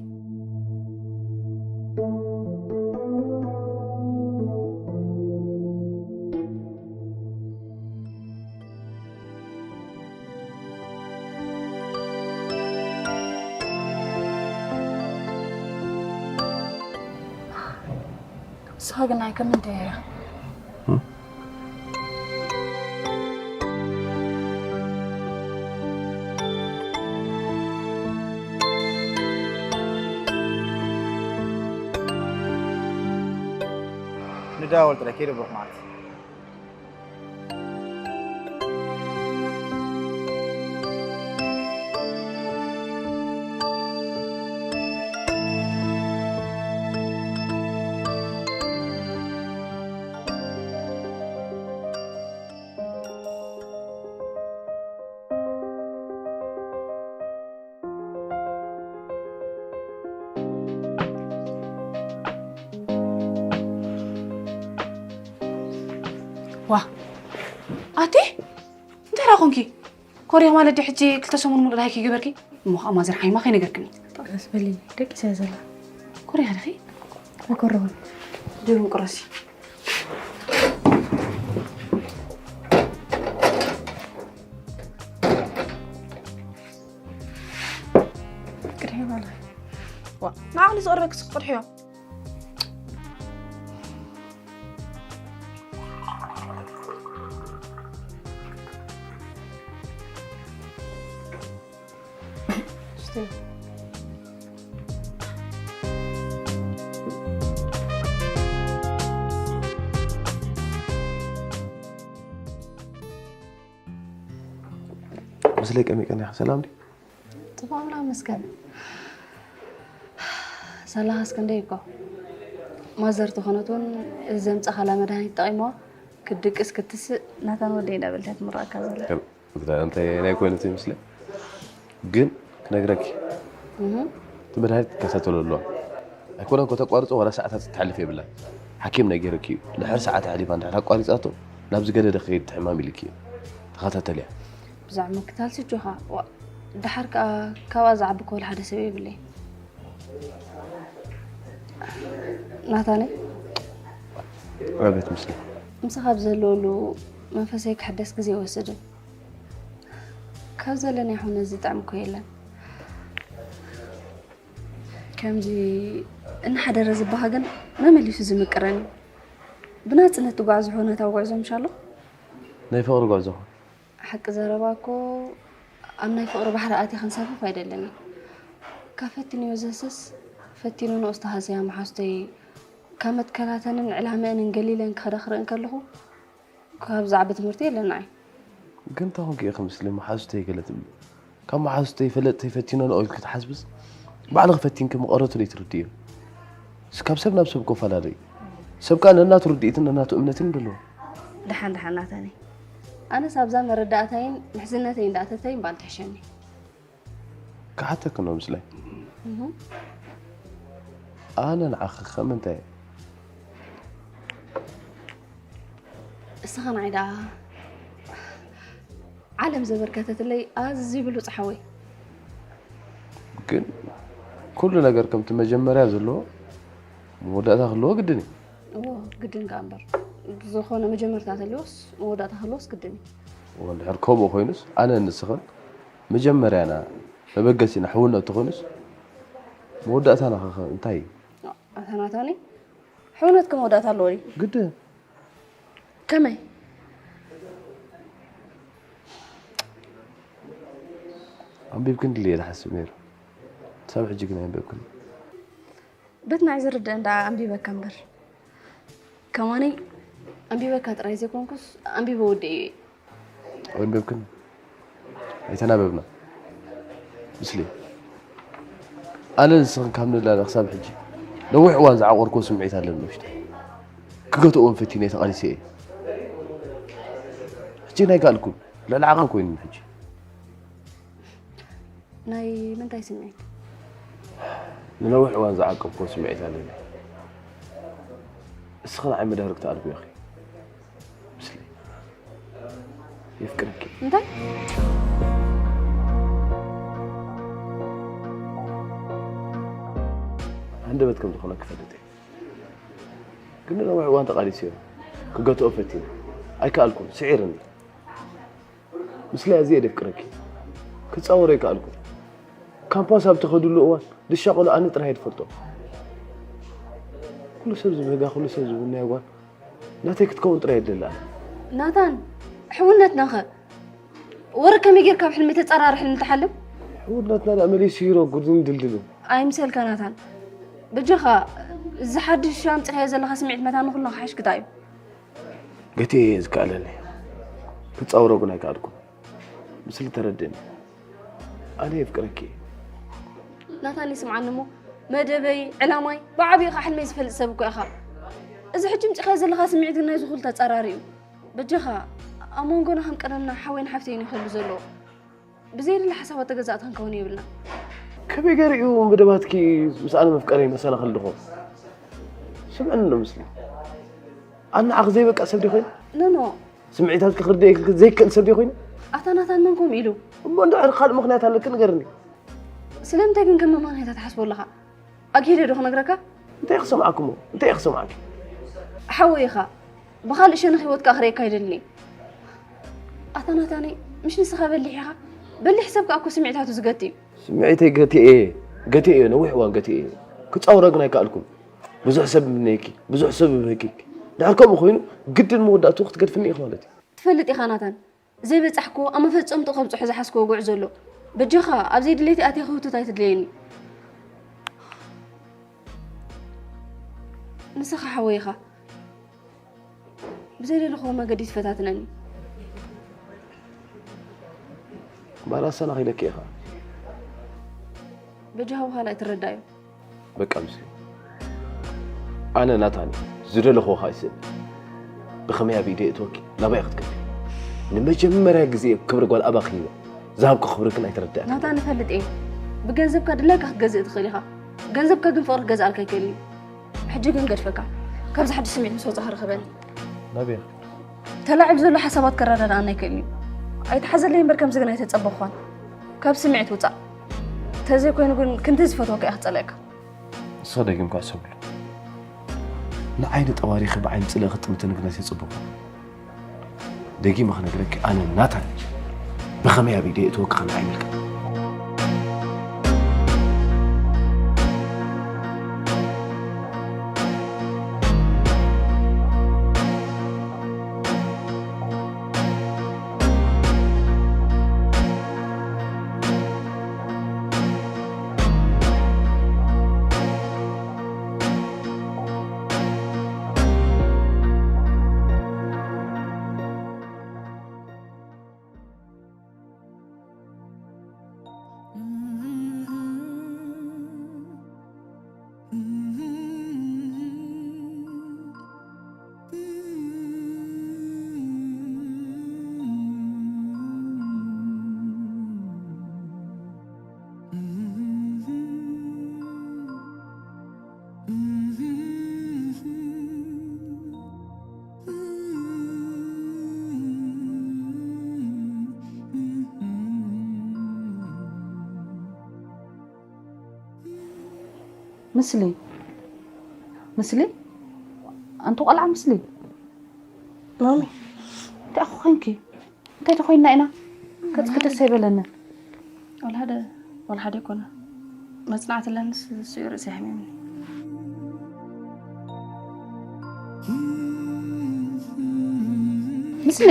ንስኻ ግን ኣይከም እንታይ እያ? እም? ደዋወል ጥራይ፣ ከይደ ብሩኽ ማለት። ዋ ኣቲ እንታይ ደኣ ኮንኪ? ኮሪያ ማለት ድዩ ሕጂ ክልተ ሰሙን ሙሉእ ደሃይ ከይገበርኪ? እሞ ኸዓ ማዘር ሓይማ ከይነገርክኒ። ቀስ በሊ፣ ደቂሰ እየ ዘላ። ኮሪያ ዲኺ? ኣይኮረኹን። ደም ቁረሲ። ቅድሒ ማለት። ዋ፣ ንዓቕሊ ዝቐርበኪ እስኪ ቅድሕዮ። ምስለይ ቀሚቀን ኢኻ ሰላም ድዩ? ጽቡቕ ኣምላኽ ይመስገን። ሳላኻስ ክንደይ እኮ ማዘር ተኾነት እውን እዚ ዘምጻኻላ መድሃኒት ተጠቒምዋ ክትድቅስ ክትስእ ናታን ወደይ እንዳበለት እያ ትምረቐካ ዘላ። እንታይ ናይ ኮይነት ይመስለኝ ግን ክነግረኪ እቲ መድሃኒት ክትከታተሎ ኣለዋ ኣይኮነን ከተቋርጾ ዋላ ሰዓታት ክትሓልፍ የብላን ሓኪም ነጊርኪ እዩ ድሕር ሰዓት ኣሕሊፋ እንድሕር ኣቋሪጻቶ ናብ ዝገደደ ክኸይድ እቲ ሕማም ኢልኪ እዩ ተኸታተልያ ብዛዕባ ምክታል ስጆኻ ደሓር ከዓ ካብኣ ዝዓቢ ክብል ሓደ ሰብ የብለይ ናታነይ ኣቤት ምስለ ምሳኻ ብዘለወሉ መንፈሰይ ክሕደስ ግዜ ይወስድ እዩ ካብ ዘለናይ ኹነ ዝጥዕም እኮ የለን ከምዚ እናሓደረ ዝበሃ ግን መመሊሱ ዝምቅረን እዩ ብናፅነት ትጓዓዝ ዝኾነታዊ ጉዕዞ ምሻሎ ናይ ፍቕሪ ጉዕዞ ሓቂ ዘረባ እኮ ኣብ ናይ ፍቕሪ ባሕሪ ኣትየ ክንሳፈፍ ኣይደልን እዩ ካብ ፈቲንዮ ዘሰስ ፈቲኑ ንኡስ ተሃሰያ መሓዝተይ ካብ መትከላተንን ዕላመአንን ገሊለን ክኸዳ ክርኢ እንከለኹ ካብ ዝዓቢ ትምህርቲ የለና እዩ ግን እንታይ ኮንኪ ኢኺ ምስለይ መሓዙተይ ገለ ትብሊ ካብ መሓዙተይ ፈለጥተይ ፈቲነንኦ ኢልኪ ትሓስብስ ባዕልኺ ፈቲንኪ መቐረቱ ደይትርድእዮ ካብ ሰብ ናብ ሰብ ኮፈላለ እዩ ሰብ ከዓ ነናቱ ርድኢትን ነናቱ እምነትን እዩ ዘለዎ ደሓን ደሓን ናተኒ ኣነስ ኣብዛ መረዳእታይን ምሕዝነተይ እንዳእተተይ እምባል ትሕሸኒ ክሓተኪ ነው ምስለይ ኣነ ንዓኺ ከምንታይ እስኻ ንዓይ ደኣ ዓለም ዘበርከተትለይ ኣዝዩ ብሉፅ ሓወይ ግን ኩሉ ነገር ከምቲ መጀመርያ ዘለዎ መወዳእታ ክህልዎ ግድን እዩ እዎ ግድን ከኣ እምበር ዝኾነ መጀመርታ ተልዮስ መወዳእታ ክህልዎስ ግድን እዩ እዎ እንድሕር ከምኡ ኮይኑስ ኣነ ንስኽን መጀመርያና መበገሲና ሕውነት ተኾይኑስ መወዳእታና ኸ እንታይ እዩ ኣታ ናታኒ ሕውነት ከመወዳእታ ኣለዎ ድዩ ግድን ከመይ ኣንቢብክን ድልየ ዝሓስብ ነይሩ ክሳብ ሕጂ ግን ኣየንበብክን በቲ ንዓይ ዝርድእ እንዳ ኣንቢበካ እምበር ከማነይ ኣንቢበካ ጥራይ ዘይኮንኩስ ኣንቢበ ወዲኤ እየ ኣየንበብክን ኣይተናበብና ምስሊ ኣነ ንስኽን ካብ ንላለ ክሳብ ሕጂ ነዊሕ እዋን ዝዓቆርክዎ ስምዒት ኣለኒ ውሽጢ ክገትእዎም ፈቲነ ተቓሊሰ እየ ሕጂ ናይ ጋልኩም ልዕሊ ዓቐን ኮይኑኒ ሕጂ ናይ ምንታይ ስምዒት ንነዊሕ እዋን ዝዓቀብክዎ ስምዒት ኣለኒ እስኺ ንዓይ መዳርግቲ ኣልኩ ኢኺ ምስለይ የፍቅረኪ እንታይ ሃንደበት ከም ዝኾነ ክፈልጥ እየ ግን ንነዊሕ እዋን ተቓሊሰዮ ክገትኦ ፈቲነ ኣይከኣልኩን ስዒርኒ ምስለይ ኣዝየ እየ ደፍቅረኪ ክጻወሮ ኣይከኣልኩን ካምፓስ ኣብ ትኸድሉ እዋን ድሻ ቆልዓ ኣነ ጥራይ እየ ዝፈልጦ ኩሉ ሰብ ዝብህጋ ኩሉ ሰብ ዝውነያ ጓል ናተይ ክትከውን ጥራይ እየ ዝደሊ ኣነ ናታን ሕውነትናኸ ወረ ከመይ ጌርካ ኣብ ሕልሚ ተጸራሪ ሕልሚ ትሓልም ሕውነትና ደኣ መሊሱ ሂሮ ጉድን ድልድልን ኣይምሰልካ ናታን በጃኻ እዚ ሓድሽ ኣምፂኻዮ ዘለኻ ስምዒት መታን ንኹልና ክሓሽክታ እዩ። ገቲኤ እየ ዝከኣለኒ። ክፃወሮ ግን ኣይከኣልኩን። ምስሊ ተረድእኒ። ኣነ የፍቅረኪ እየ። ናታን ይስምዓኒ እሞ መደበይ ዕላማይ ብዓብዩ ካ ሕልመይ ዝፈልጥ ሰብ እኮ ኢኻ። እዚ ሕጂ ምፂኻዮ ዘለኻ ስምዒት ግን ናይዚ ኩሉ ተፃራሪ እዩ። በጃኻ ኣብ መንጎና ከም ቀደምና ሓወይን ሓፍተይን ይኸሉ ዘለዎ ብዘየድሊ ሓሳባት ተገዛእቲ ክንከውን የብልና። ከመይ ገይሩ እዩ መደባትኪ ምስ ኣነ መፍቀረይ መሰናኽል ድኾን? ስምዕኒ ዶ ምስሊ ኣነ ንዓኺ ዘይበቅዕ ሰብ ዲ ኮይነ? ኖኖ ስምዒታትኪ ክርድእ ዘይክእል ሰብ ዲ ኮይነ? ኣታ ናታን መን ከምኡ ኢሉ? እሞ እንድሕር ካልእ ምኽንያት ኣለኪ ንገርኒ። ስለምንታይ ግን ከም መማንያታ ትሓስቦ ኣለኻ? ኣግሂደ ዶ ክነግረካ? እንታይ ክሰምዓኪ እሞ እንታይ ክሰምዓኪ? ሓወይ ኢኻ። ብኻልእ ሸነኽ ህይወትካ ክርእየካ ኣይደልን እየ። ኣታ ናታነይ፣ ምሽ ንስኻ በሊሕ ኢኻ? በሊሕ ሰብ ከኣ እኮ ስምዒታቱ ዝገቲ እዩ። ስምዒተይ ገቲኤ እየ፣ ገቲኤ እየ፣ ነዊሕ እዋን ገቲኤ እየ። ክጻወሮ ግን ኣይከኣልኩን። ብዙሕ ሰብ እምነየኪ፣ ብዙሕ ሰብ እብህኪ። ድሕር ከምኡ ኮይኑ ግድን መወዳእትኡ ክትገድፍኒ ኢኺ ማለት እዩ። ትፈልጥ ኢኻ ናታን፣ ዘይበጻሕክዎ ኣብ መፈጸምትኡ ከብጽሖ ዝሓስክዎ ጉዕዞ ኣሎ። በጃኻ ኣብ ዘይድሌቲ ኣትየ ክህውትት ኣይትድለየኒ። ንስኻ ሓወይ ኢኻ። ብዘይደለኽዎ መገዲ ትፈታትነኒ። ባላ ኣሰናኺለኪ ኢኻ። በጃኻ ብኻልእ ኣይትረዳእዮ። በቃ ምስሉ ኣነ ናታን ዝደለኽዎ ኸዓ ይስእል። ብኸመይ ኣብ ኢደይ እትወኪ ናባይ ክትከፊ ንመጀመርያ ግዜ ክብሪ ጓል ኣባኺ ሂበ ዝሃብኩ ክብሪ ግን ኣይተረዳእክን። ናታን እፈልጥ እየ። ብገንዘብካ ድላይካ ክትገዝእ ትኽእል ኢኻ። ገንዘብካ ግን ፍቕሪ ክገዝኣልካ ኣይክእልን እዩ። ሕጂ ግን ገድፈካ። ካብዚ ሓድሽ ስምዒት ምስ ወጻኻ ርኸበኒ። ናበይ ኢኺ? ተላዒሉ ዘሎ ሓሳባት ከረዳድኣና ኣይክእልን እዩ። ኣይትሓዘለይ እምበር ከምዚ ግን ኣይተጸበኽኳን። ካብ ስምዒት ውጻእ። ተዘይኮይኑ ግን ክንዲ ዝፈትወካ እየ ክጸልአካ። ንስኺ ደጊምካ ሕሰብሉ። ንዓይ ንጠዋሪኺ ብዓይኒ ጽልኢ ክትጥምትኒ ግን ኣይተጸበኹን። ደጊመ ክነግረኪ ኣነ ናታን ብኸመይ ኣብ ኢደይ እተወኪ ከላ ኣይምልከት። ምስሊ፣ ምስሊ፣ ኣንቲ ቆልዓ ምስሊ። ማሚ፣ እንታይ እኮ ኮንኪ? እንታይ ተኮይንና ኢና? ገጽኪ ደስ ኣይበለንን። ወላ ሓደ፣ ወላ ሓደ ኣይኮነ። መጽናዕቲ ኣለንስ እሱ እዩ ርእሲ ኣሕሚምኒ። ምስሊ።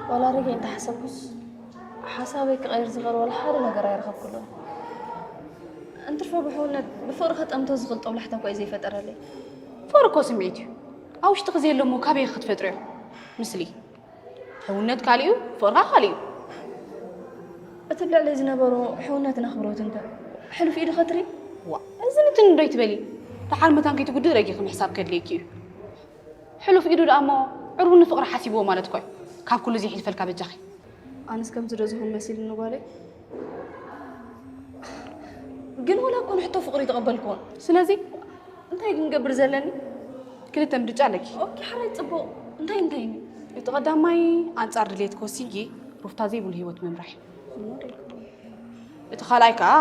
ዋላ ርግእ እንተሓሰብኩስ ሓሳበይ ክቐይር ዝኽእል ዋላ ሓደ ነገር ኣይረኸብኩሉን። እንትርፎ ብሕውነት ብፍቕሪ ከጠምቶ ዝኽእል ጦብላሕታ እኳ እዩ ዘይፈጠረለይ። ፍቕሪ እኮ ስምዒት እዩ። ኣብ ውሽጥኺ ዘየሎ እሞ ካበይ ኢኺ ክትፈጥርዮ? ምስሊ። ሕውነት ካልእ እዩ፣ ፍቕርኻ ካልእ እዩ። እቲ ኣብ ልዕለይ ዝነበሮ ሕውነትን ኣኽብሮትን ከ ሕሉፍ ኢዱ ከትርኢ? ዋእ፣ እዚ ንትን ዶ ኣይትበሊ? ደሓር መታን ከይትጉድኢ ረጊኺ ምሕሳብ ከድልየኪ እዩ። ሕሉፍ ኢዱ ደኣ እሞ ዕርቡ ንፍቕሪ ሓሲብዎ ማለት እኮ እዩ። ካብ ኩሉ እዚ ይሕልፈልካ በጃኺ። ኣነስ ከምዚ ዶ ዝኹን መሲሉኒ ጓለይ? ግን ወላ እኮ ንሕቶ ፍቕሪ ኣይተቐበልክዎን። ስለዚ እንታይ ክንገብር ዘለኒ? ክልተ ምርጫ ኣለኪ። ኦኬ፣ ሓራይ ጽቡቕ። እንታይ እንታይ? እቲ ቀዳማይ ኣንጻር ድሌትኪ ወሲንኪ ሩፍታ ዘይብሉ ህይወት ምምራሕ እዩ። እቲ ካልኣይ ከኣ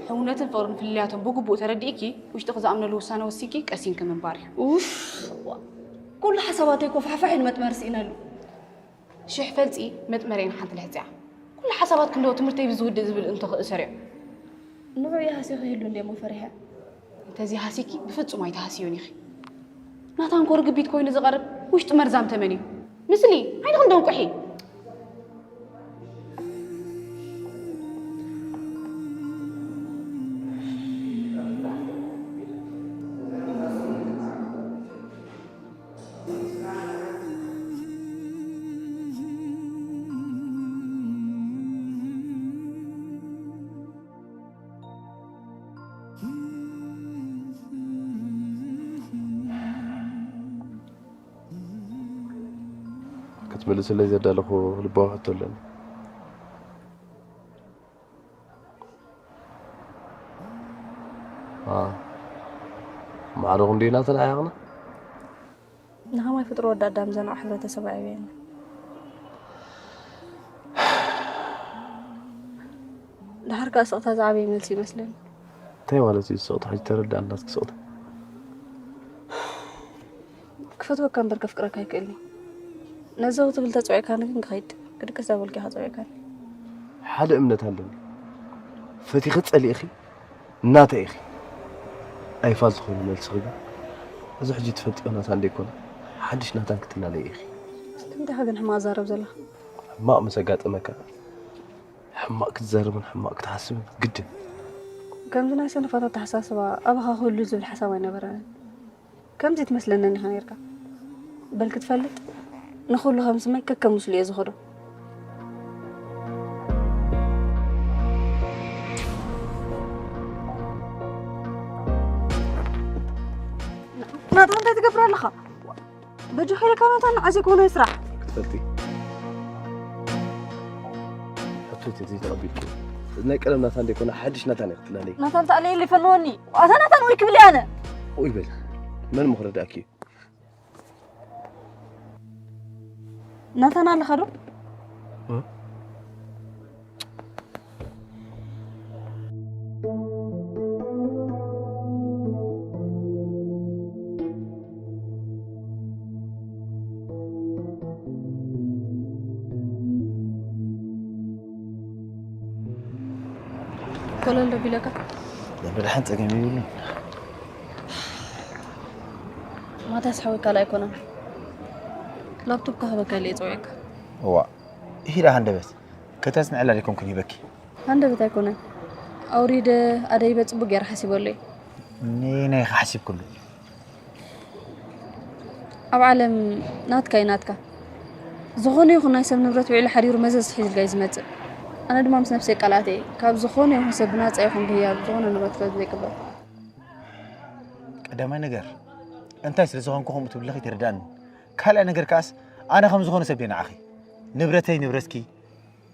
ሕውነትን ፍቕርን ፍልልያቶም ብግቡእ ተረዲእኪ ውሽጥኺ ዝኣምነሉ ውሳነ ወሲንኪ ቀሲንኪ ምንባር እዩ። ኡፍ፣ እዋ። እኮ ኩሉ ሓሳባተይ ኮ ፋሕፋሕ ኢሉ መጥመሪ ስኢነሉ። ሽሕ ፈልጺ መጥመረይን ሓንቲ ልሕጽያ። ኩሉ ሓሳባት ክንደው ትምህርተይ ብዝውድእ ዝብል እንተኽእሰር እዮ። ንዑ ይሃስዮ ከይህሉ እንደ እሞ ፈሪሐ። እንተዚ ሃሲኪ ብፍጹም ኣይትሃስዮን ኢኺ። ናታን ኮ ርግቢት ኮይኑ ዝቐርብ ውሽጡ መርዛም ተመን እዩ። ምስሊ ዓይንኽን ደንቁሒ። ክትምልስለይ ዘዳለኹ ልባዊ ሕቶ ኣለኒ። አ፣ ማዕረ ክንደይ ኢና ተለሓሒቕና? ንኸማይ ፍጡር ወዲ ኣዳም ዘንዖ ሕብረተሰብ ኣዕብየና። ድሓር ከኣ ስቕታ ዝዓበየ መልሲ ይመስለኒ። እንታይ ማለት እዩ ስቕታ? ሕጂ ተረዳእና እስኪ ስቕታ። ክፈትወካ እምበር ከፍቅረካ ኣይክእልን። ነዚ ክትብል ተጸዊዕካኒ ግን ክኸይድ፣ ክድቅስ ዳበልካ ኢኻ ጸዊዕካኒ። ሓደ እምነት ኣለኒ። ፈቲኺ ጸሊእኺ ናተይ ኢኺ። ኣይፋል ዝኾነ መልስኺ ግን፣ እዚ ሕጂ ትፈልጥዮ ናታ እንደ ይኮነ፣ ሓድሽ ናታን ክትላለይ ኢኺ። እንታይ ኢኻ ግን ሕማቕ ዛረብ ዘለኻ? ሕማቕ ምስ ኣጋጠመካ፣ ሕማቕ ክትዛረብን ሕማቕ ክትሓስብን ግድን። ከምዚ ናይ ሰነፋት ኣተሓሳስባ ኣባኻ ክህሉ ዝብል ሓሳብ ኣይነበረንን። ከምዚ ትመስለኒ ኢኻ ነይርካ። በል ክትፈልጥ፣ ንኹሉ ከም ስመይ ከከም ምስሉ እየ ዝኸዶ። ናታ እንታይ ትገብር ኣለኻ? በጃኻ ኢልካ ናታ ንዓዚ ኮነ ስራሕ። ክትፈልጢ። ሕቶይ ተዘይተቐቢልኪ፣ ናይ ቀደም ናታ እንደ ይኮነ ሓድሽ ናታ እየ ክትላለይ። ናታ እንተኣለየለይ ፈንወኒ። ኣታ ናታን ወይ ክብል እየ ኣነ። ኦይ በል፣ መን ምኽሪ ዳእኪ? ናታን ኣለኻ ዶ? እ? ኮለል ዶ ቢለካ? ደንበ ደሓን ጸገም የብሉን። ማትያስ ሓወይ ካልእ ኣይኮነን። ላፕቶፕ ክህበካ ኢለ እየ ጸዊዐካ። እዋ፣ ኢሂዳ ሃንደበት። ከተጽንዕላ ደይኮንኩን ሂበኪ። ሃንደበት ኣይኮነን። ኣውሪደ ኣደይበ ጽቡቅ ገይረ ሓሲበሉ እየ። ነየናይ ኢኺ ሓሲብክሉ? ኣብ ዓለም ናትካ እዩ ናትካ። ዝኾነ ይኹን ናይ ሰብ ንብረት ውዒሉ ሓዲሩ መዘዝ ሒዙልካ እዩ ዝመጽእ። ኣነ ድማ ምስ ነብሰይ ቃል ኣትየ እየ። ካብ ዝኾነ ይኹን ሰብ ብናጻ ይኹን ብህያብ ዝኾነ ንብረት ክህብ ዘይቅበል። ቀዳማይ ነገር፣ እንታይ ስለ ዝኾንኩ ከምኡ ትብለኺ ተረዳእኒ። ካልኣይ ነገር ከኣስ፣ ኣነ ከም ዝኾነ ሰብ ድየ ንዓኺ? ንብረተይ ንብረትኪ፣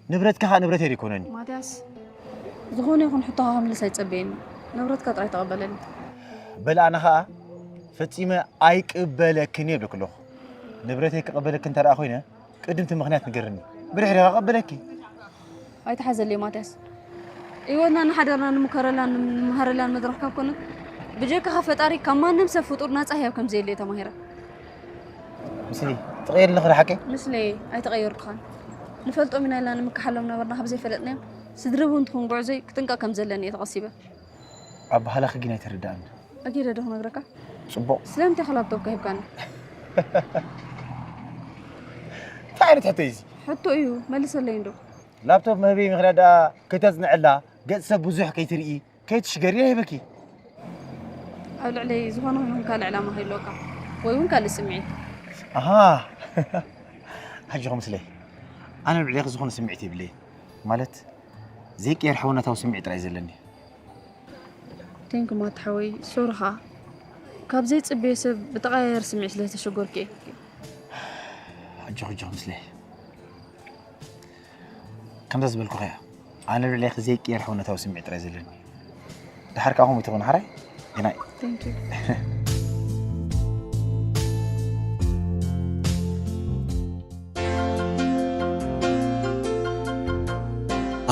ንብረትኪ ኸኣ ንብረተይ ደይኮነን እዩ። ማትያስ፣ ዝኾነ ይኹን ሕቶኻ ክምልስ ኣይጸበየኒ። ንብረትካ ጥራይ ተቐበለኒ። በል ኣነ ኸኣ ፈጺመ ኣይቅበለክን እየ ይብለኪ ኣለኹ። ንብረተይ ክቐበለኪ እንተ ደኣ ኮይነ፣ ቅድም እቲ ምኽንያት ንገርኒ። ብድሕሪኻ እቐበለኪ። ኣይትሓዘለይ ማትያስ። ህይወትና እናሓደርና ንምከረላን ንምምሃረላን መድረኽ ካብ ኮነ፣ ብጀካኻ ፈጣሪ ካብ ማንም ሰብ ፍጡር ናጻ ህያብ ከም ዘየለ እየ ተማሂረ። ምስሊ፣ ትቐይር ኣለኺ ዶ ሓቀይ? ምስለይ ኣይተቐየርኩኻን። ንፈልጦም ኢና ኢልና ንምክሓሎም ነበርና ካብ ዘይፈለጥናዮም፣ ስድርብ እውን ትኹን ጉዕዞይ ክጥንቀቕ ከም ዘለኒ እየ ተቐሲበ። ኣበሃህላኺ ግን ኣይተረድኣኒ። ኣጊደ ዶ ክነግረካ? ጽቡቕ። ስለምንታይ ኢኻ ላፕቶፕካ ሂብካኒ? እንታይ ዓይነት ሕቶ እዩ እዚ? ሕቶ እዩ፣ መልሰለይ እንዶ። ላፕቶፕ መህበይ ምኽንያት ደኣ ከይተጽንዕላ፣ ገጽ ሰብ ብዙሕ ከይትርኢ፣ ከይትሽገሪ ይህበኪ። ኣብ ልዕለይ ዝኾነ ይኹን ካልእ ዕላማ ከይህልወካ፣ ወይ እውን ካልእ ስምዒት። ኣሃ። ሕጂ ኸ ምስለይ፣ ኣነ ኣብ ልዕሌኺ ዝኾነ ስምዒት የብለይን። ማለት፣ ዘይቅየር ሕውነታዊ ስምዒት ጥራይ ዘለኒ። ቴንክ ማት ሓወይ፣ ሶሪ ኸኣ። ካብ ዘይጽበዮ ሰብ ብተቐያያሪ ስምዒት ስለ ዝተሸገርኩ እየ። ኣጆኺ፣ ኣጆኺ ምስለይ። ከምዛ ዝበልኩኺ እያ። ኣነ ልዕሌኺ ዘይቅየር ሕውነታዊ ስምዒት ጥራይ ዘለኒ። ደሓር ከኣ ከምኡ ይትኹን ሓራይ ግናይ። Thank you።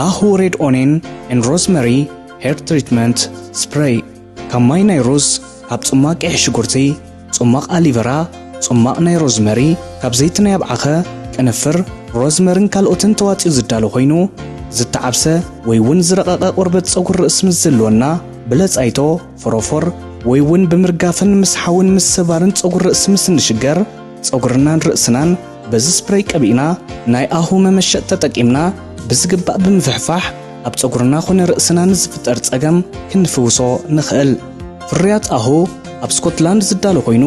ኣሁ ሬድ ኦኔን ኤን ሮዝመሪ ሄር ትሪትመንት ስፕሬይ። ካብ ማይ ናይ ሩዝ፣ ካብ ጽማቕ ቀይሕ ሽጉርቲ፣ ጽማቕ ኣሊቨራ፣ ጽማቕ ናይ ሮዝመሪ ካብ ዘይቲ ናይ ኣብዓኸ፣ ቅንፍር፣ ሮዝመርን ካልኦትን ተዋጺኡ ዝዳሎ ኮይኑ፣ ዝተዓብሰ ወይ እውን ዝረቐቐ ቆርበት ጸጉሪ ርእሲ ምስ ዝህልወና፣ ብለጻይቶ፣ ፎሮፎር ወይ እውን ብምርጋፍን ምስ ሓውን ምስ ሰባርን ጸጉሪ ርእሲ ምስ እንሽገር፣ ጸጉርናን ርእስናን በዚ ስፕሬይ ቀቢእና ናይ ኣሁ መመሸጥ ተጠቂምና ብዝግባእ ብምፍሕፋሕ ኣብ ጸጉርና ኮነ ርእስና ንዝፍጠር ጸገም ክንፍውሶ ንኽእል። ፍርያት ኣሁ ኣብ ስኮትላንድ ዝዳሎ ኮይኑ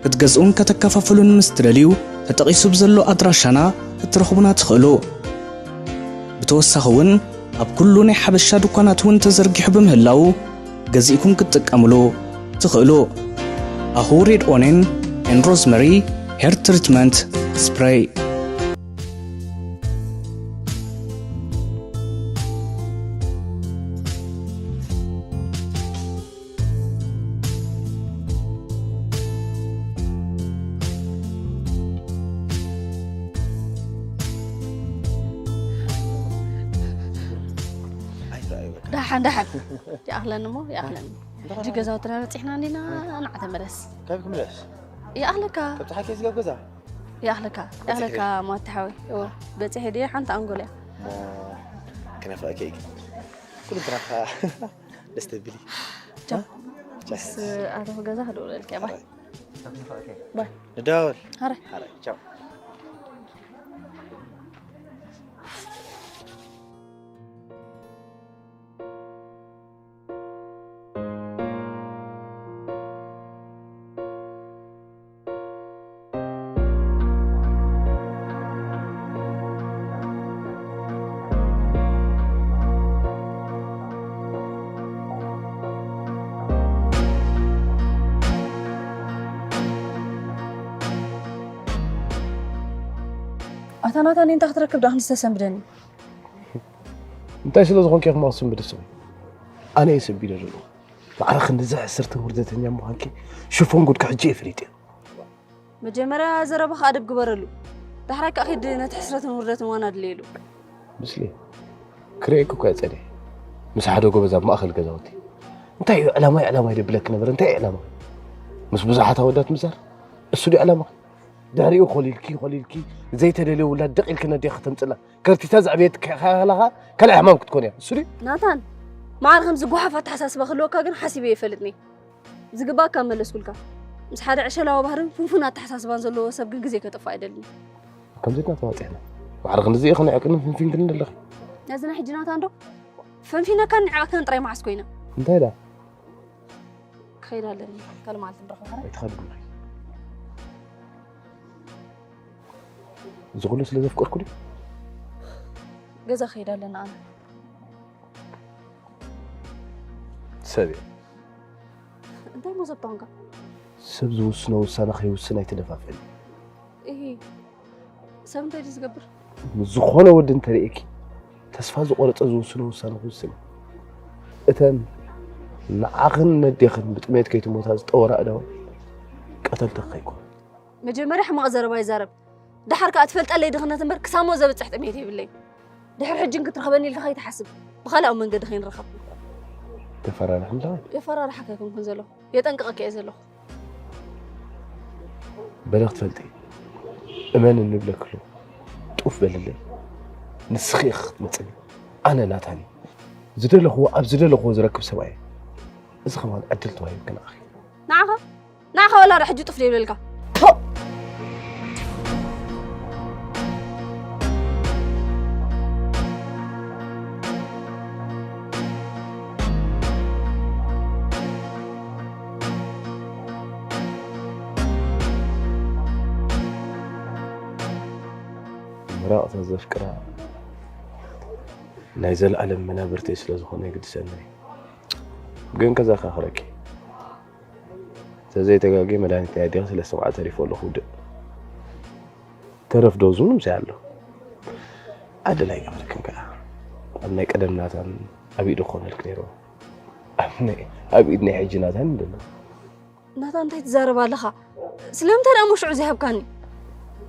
ክትገዝኡን ከተከፋፍሉን ምስ ትደልዩ ተጠቒሱ ብዘሎ ኣድራሻና ክትረኽቡና ትኽእሉ። ብተወሳኺ እውን ኣብ ኩሉ ናይ ሓበሻ ድኳናት እውን ተዘርጊሑ ብምህላዉ ገዚእኩም ክትጥቀምሉ ትኽእሉ። ኣሁ ሬድ ኦኔን ኤን ሮዝመሪ ሄር ትሪትመንት ስፕሬይ። ደሓን ደሓን። ይኣኽለኒ እሞ ይኣኽለኒ። ሕጂ ገዛውትና በፂሕና እንዲና። ንዓ ተመለስ። ካብ ክምለስ? ይኣኽለካ። ከብቲ ሓቂ ስጋብ ገዛ? ይኣኽለካ። ይኣኽለካ። ማታ ሓወይ እዎ። በፂሐ ድየ ሓንቲ ኣንጎል እያ። እሞ ክነፍቐኪ እየ ግን። ኩሉ እንትራኻ ደስ ተብሊ። ቻው። ቻው። ምስ ኣተኹ ገዛ ክድውለልካ እየ። ባይ። ባይ። ንደዋወል። ሃረ። ሃረ። ቻው። ኣታ ናታን እንታይ ክትረክብ ደኣ ክንዲ ዝተሰንብደኒ? እንታይ ስለ ዝኾንኪ ኢኹም ኣኽሱም ብድስኹም? ኣነ እየ ሰንቢደ ዘለኹ። ማዕረ ክንድዚ ሕስርትን ውርደተኛ ምዃንኪ ሽፎን ጉድኪ ሕጂ እየ ፈሊጠ። መጀመርያ ዘረባኻ ኣደብ ግበረሉ። ዳሕራይ ከኣ ኪድ ነቲ ሕስረትን ውርደትን ዋና ድለየሉ። ብስሊ ክርእየኪ እኮ እየ ጸኒሐ። ምስ ሓደ ጎበዝ ኣብ ማእከል ገዛውቲ። እንታይ እዩ ዕላማይ? ዕላማይ ደብለኪ ነበረ። እንታይ እዩ ዕላማ? ምስ ብዙሓት ኣወዳት ምዛር? እሱ ድዩ ዕላማኺ? ድሕሪኡ ኮሊልኪ ኮሊልኪ ዘይተደልየ ውላድ ደቒልኪ ነዴኺ ከተምጽላ። ከርቲታ ዘዕበየትኪ ከለኻ ካልእ ሕማም ክትኮን እያ። እሱ ድዩ? ናታን፣ ማዕረ ከምዚ ጓሓፍ ኣተሓሳስባ ክህልወካ ግን ሓሲበ ኣይፈልጥን እየ። ዝግባእካ መለስኩልካ። ምስ ሓደ ዕሸላዊ ባህርን ፍንፉን ኣተሓሳስባን ዘለዎ ሰብ ግን ግዜ ከጥፍእ ኣይደልን። ከምዚ ኢልና ተዋጺዕና። ማዕረ ክንድዚ ኢኺ ንዕቅንን ፍንፊንክን ዘለኺ። ነዚ ናይ ሕጂ ናታን ዶ? ፈንፊነካን ንዕቐካን ጥራይ መዓስ ኮይና? እንታይ ደኣ? ክኸይድ ኣለኒ። ካልእ መዓልቲ ንራኸብ። ኣይትኸድን ኢኺ። እዚ ኩሉ ስለ ዘፍቀርኩ ድዩ? ገዛ ክኸይድ ኣለና ኣነ። ሰብ እየ። እንታይ እሞ ዘብታንካ? ሰብ ዝውስኖ ውሳነ ከይውስን ኣይትደፋፍእኒ። እሂ፣ ሰብ እንታይ ድዩ ዝገብር? ምስ ዝኾነ ወዲ እንተርእየኪ፣ ተስፋ ዝቖረጸ ዝውስኖ ውሳነ ክውስን እዩ። እተን ንዓኽን ነዴኽን ብጥሜት ከይትሞታ ዝጠወራ ኣእዳወይ ቀተልተኺ ከይኮና። መጀመርያ ሕማቕ ዘረባ ይዛረብ፣ ደሓር ከኣ ትፈልጠለይ ድኽነት እምበር ክሳሞ ዘብጽሕ ጥሜት የብለይን። ድሕሪ ሕጂ ግን ክትረኽበኒ ኢልካ ከይትሓስብ፣ ብኻልኣዊ መንገዲ ከይንራኸብ። ተፈራርሕኒ ኣለኺ? የፈራርሓካ ኣይኮንኩን ዘለኹ፣ የጠንቅቐካ እየ ዘለኹ። በለ ክትፈልጢ፣ እመን እንብለኪ ኣለኹ። ጡፍ በልለይ። ንስኺ ኢኺ ክትመጽኒ። ኣነ ናታን እየ። ዝደለኽዎ ኣብ ዝደለኽዎ ዝረክብ ሰብኣይ እየ። እዚ ከማን ዕድል ተዋሂብኪ ንዓኺ። ንዓኻ? ንዓኻ ወላ ዳ ሕጂ ጡፍ ዘይብለልካ። ፖእ! ምራቕ ተዘፍቅራ ናይ ዘለኣለም መናብርተይ ስለ ዝኾነ የግድሰኒ። ግን ከዘኻኽረኪ፣ ተዘይተጋግየ መድሃኒት ናይ ኣዴኺ ስለ ዝተባዕተ ተሪፎ ኣለኹ ውድእ። ተረፍ ዶ ዝምኑ ምሳይ ኣሎ። ዕድል ኣይገበረክን ከኣ። ኣብ ናይ ቀደም ናታን ኣብ ኢዱ ክኾነልክ ነይሩ። ኣብ ናይ-፣ ኣብ ኢድ ናይ ሕጂ ናታን እዩ ዘሎ። ናታን እንታይ ትዛረብ ኣለኻ? ስለምንታይ ደኣ እሞ ሽዑ ዘይሃብካኒ?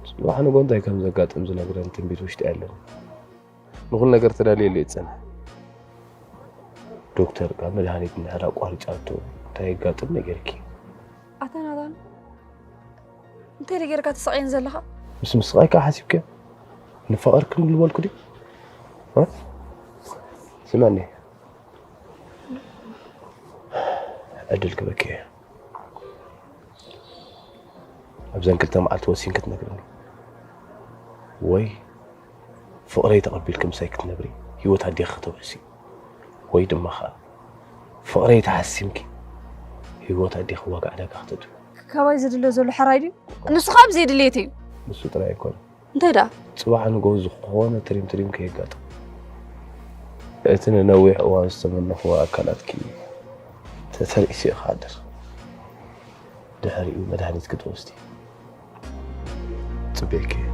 ጽባሕ ንጎ እንታይ ከም ዘጋጥም ዝነግረን ትንቢት ውሽጢ ኣለኒ። ንኹሉ ነገር ተዳልየሉ እየ ዝጸንሐ። ዶክተር ከኣ መድሃኒት እንድሕር ኣቋሪጻቶ እንታይ የጋጥም ነጊርኪ? ኣታ ናታን፣ እንታይ ደ ጌርካ ትስቐየን ዘለኻ? ምስ ምስቓይ ከዓ ሓሲብክዮ? ንፋቐር ክንብል በልኩ ድዩ? እ? ስማኒ፣ ዕድል ክበኪ እየ። ኣብዘን ክልተ መዓልቲ ወሲን ክትነግርኒ፣ ወይ ፍቕረይ ተቐቢልኪ ምሳይ ክትነብሪ፣ ህይወት ኣዴኺ ከተውሕሲ፣ ወይ ድማ ኸዓ ፍቕረይ ተሓሲምኪ፣ ህይወት ኣዴኺ ዋጋ ዕዳጋ ክተእትዊ። ካባይ ዝድለ ዘሎ ሕራይ ድዩ? ንሱ ካብ ዘይድልየት እዩ። ንሱ ጥራይ ኣይኮነን። እንታይ ደኣ? ጽባሕ ንግሆ ዝኾነ ትሪም ትሪም ከየጋጥም፣ እቲ ንነዊሕ እዋን ዝተመነኽዎ ኣካላትኪ ተተርኢሱ እዩ ክሓድር። ድሕሪኡ መድሃኒት ክትወስዲ ጽበየኪ እየ።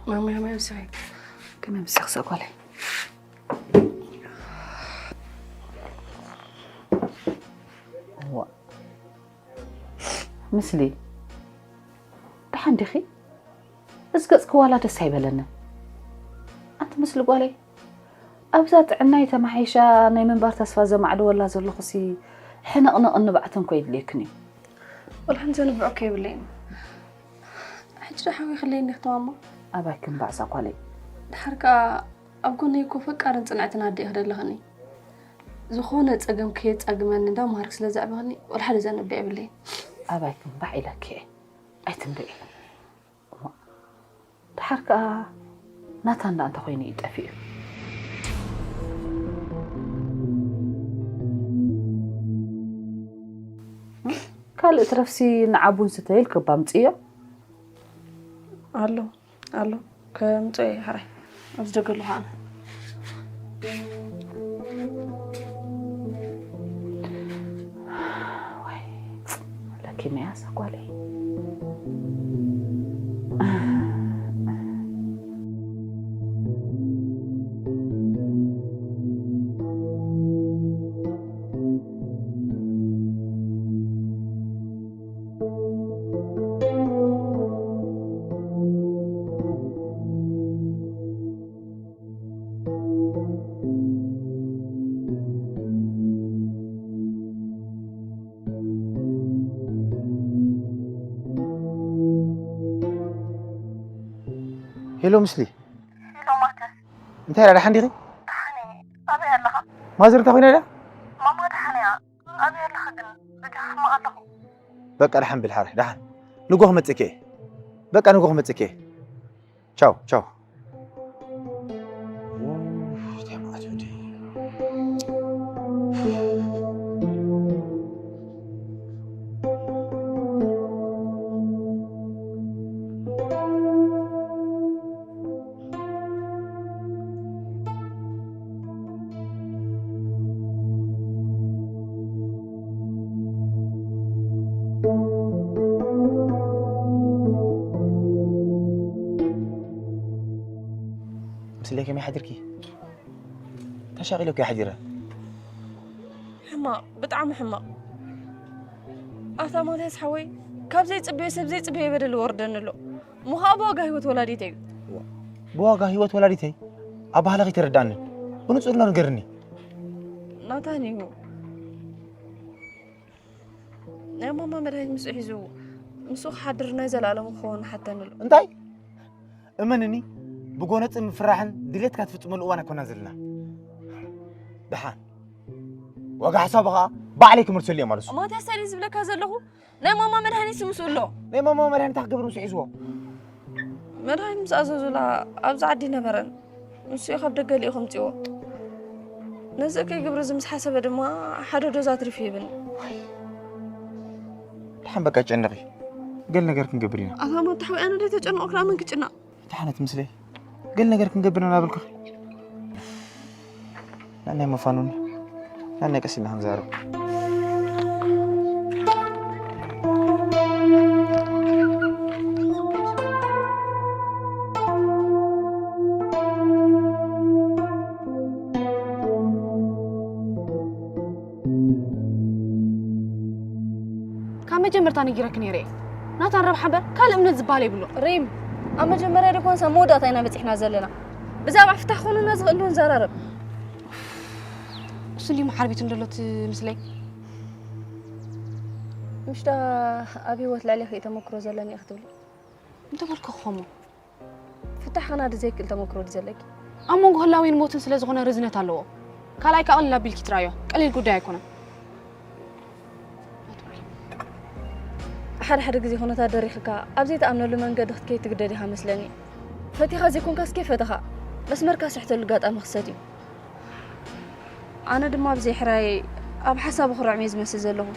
ማማይ ማማይ ብሳይ ከመይ ምሳኽ ሰጓለይ። እዋ፣ ምስሊ፣ ደሓን ዲኺ? እዚ ገጽኪ ዋላ ደስ ኣይበለንን። ኣንቲ ምስሊ ጓለይ፣ ኣብዛ ጥዕናይ ተማሓይሻ ናይ ምንባር ተስፋ ዘማዕድወላ ዘለኹሲ ሕንቕንቕን ንባዕትን እኮ የድልየክን እዩ። ወላ ሓንቲ ዘንብዖ እኮ የብለይን። ሕጂ ዶ ሓዊኽለይ እንዲኽ ተማማ? ኣባይ ክንባዕ እዛ ጓለይ። ድሓር ከኣ ኣብ ጎነይ እኮ ፈቃርን ጽንዕትን ኣደ ኢኺ ዘለኽኒ። ዝኾነ ጸገም ከየጻግመኒ እንዳምሃርክ ስለ ዘዕበኽኒ፣ ወላ ሓደ ዘንብዕ የብለይን። ኣባይ ክንባዕ ኢለኪ እየ። ኣይትንብዒ። እሞ፣ ድሓር ከኣ ናታን ደኣ እንተ ኾይኑ እዩ ጠፊኡ። ካልእ ትረፍሲ ንዓ ቡን ስተይል ክባ ኣምጽዮ። ኣሎ፣ ኣሎ። ከምጽኦ እየ፣ ሕራይ። ኣብዚ ደገ ኣለኹ ኣነ። ወይ፣ ለኪመያ እዛ ጓለይ። ሄሎ፣ ምስሊ። ሄሎ፣ ማተስ። እንታይ ደኣ፣ ደሓን ዲኺ? ደሓን እየ። ኣበይ ኣለኻ? ማዘር እንታይ ኮይና ደኣ? ማማ ደሓን እያ። ኣበይ ኣለኻ ግን? በጃኻ ሕማቕ ኣለኹ። በቃ፣ ደሓን ብል ሓራይ፣ ደሓን። ንጎ ክመጽእኪ እየ። በቃ፣ ንጎ ክመጽእኪ እየ። ቻው፣ ቻው። ኡፍ፣ እንታይ መዓት እዩ። ምስለይ ከመይ ሓዲርኪ? ተሻቒለኪ ሓዲረ። ሕማቕ፣ ብጣዕሚ ሕማቕ። ኣታ ማትያስ ሓወይ፣ ካብ ዘይጽበዮ ሰብ ዘይጽበዮ በደል ይወርደኒ ኣሎ። እሞ ኸኣ ብዋጋ ህይወት ወላዲተይ እዩ። ብዋጋ ህይወት ወላዲተይ? ኣባህላ ከይተረድኣንን ብንጹር ንገርኒ። ናታን እዩ። ናይ ማማ መድሃኒት ምስኡ ሒዙ፣ ምስኡ ክሓድር ናይ ዘለኣለም ክኸውን ሓተኒ ኣሎ። እንታይ? እመንኒ፣ ብጎነጽ ምፍራሕን ድሌትካ ትፍጽመሉ እዋን ኣይኮናን ዘለና። ደሓን። ዋጋ ሓሳቡ ኸኣ ባዕለይ ክመልሰሉ እየ ማለት እዩ። ማትያስ፣ እንታይ ድየ ዝብለካ ዘለኹ? ናይ ማማ መድሃኒት ምስኡ ኣሎ። ናይ ማማ መድሃኒት ክገብር ምስኡ ሒዝዎ። መድሃኒት ምስ ኣዘዙላ ኣብዚ ዓዲ ነበረን። ንሱ እዩ ካብ ደገ ልኢኹ ኣምጺዎ። ነዚ እከይ ግብሪ እዚ ምስ ሓሰበ ድማ ሓደ ዶዝ ኣትሪፉ ይብን። ደሓን በቃ ጨነቒ። ገል ነገር ክንገብር ኢና። ኣታ ማታ ሓወይ፣ ኣነ ደይ ተጨነቑ፣ ክላ መን ክጭነቕ? ደሓነት ምስለይ። ገል ነገር ክንገብር ኢና እናበልኩኺ። ናናይ መፋኑኒ። ናናይ ቀስ ኢልና ክንዛረብ። መጀመርታ ነጊረክ ነይረ እየ። ናታን ረብሓ እምበር ካልእ እምነት ዝበሃል የብሉን። ሪም፣ ኣብ መጀመርያ ድኳንሳ መወዳእታ ኢና በጺሕና ዘለና። ብዛዕባ ፍታሕ ክኾነና ዝኽእል ዶ ንዘራረብ? እሱ እንዲዩ ሓርቢቱ እንደሎ ትምስለይ። ምሽዳ ኣብ ህይወት ልዕሌኺ ተመክሮ ዘለኒ ኢኺ ትብሊ? እንተበልኩ ክኸሞ። ፍታሕ ክናዲ ዘይክእል ተመክሮ ድዩ ዘለኪ? ኣብ መንጎ ህላዌን ሞትን ስለ ዝኾነ ርዝነት ኣለዎ። ካልኣይ ከኣ ቅልል ኣቢልኪ ትረኣዮ። ቀሊል ጉዳይ ኣይኮነን። ሓደ ሓደ ግዜ ኩነታት ደሪኽካ ኣብ ዘይትኣምነሉ መንገዲ ክትከይድ ትግደድ ኢኻ መስለኒ። ፈቲኻ ዘይኮንካስ ከይፈተኻ መስመርካ ስሕተሉ ኣጋጣሚ ክሰት እዩ። ኣነ ድማ ብዘይ ሕራይ ኣብ ሓሳቡ ክርዕም እየ ዝመስል ዘለኹ።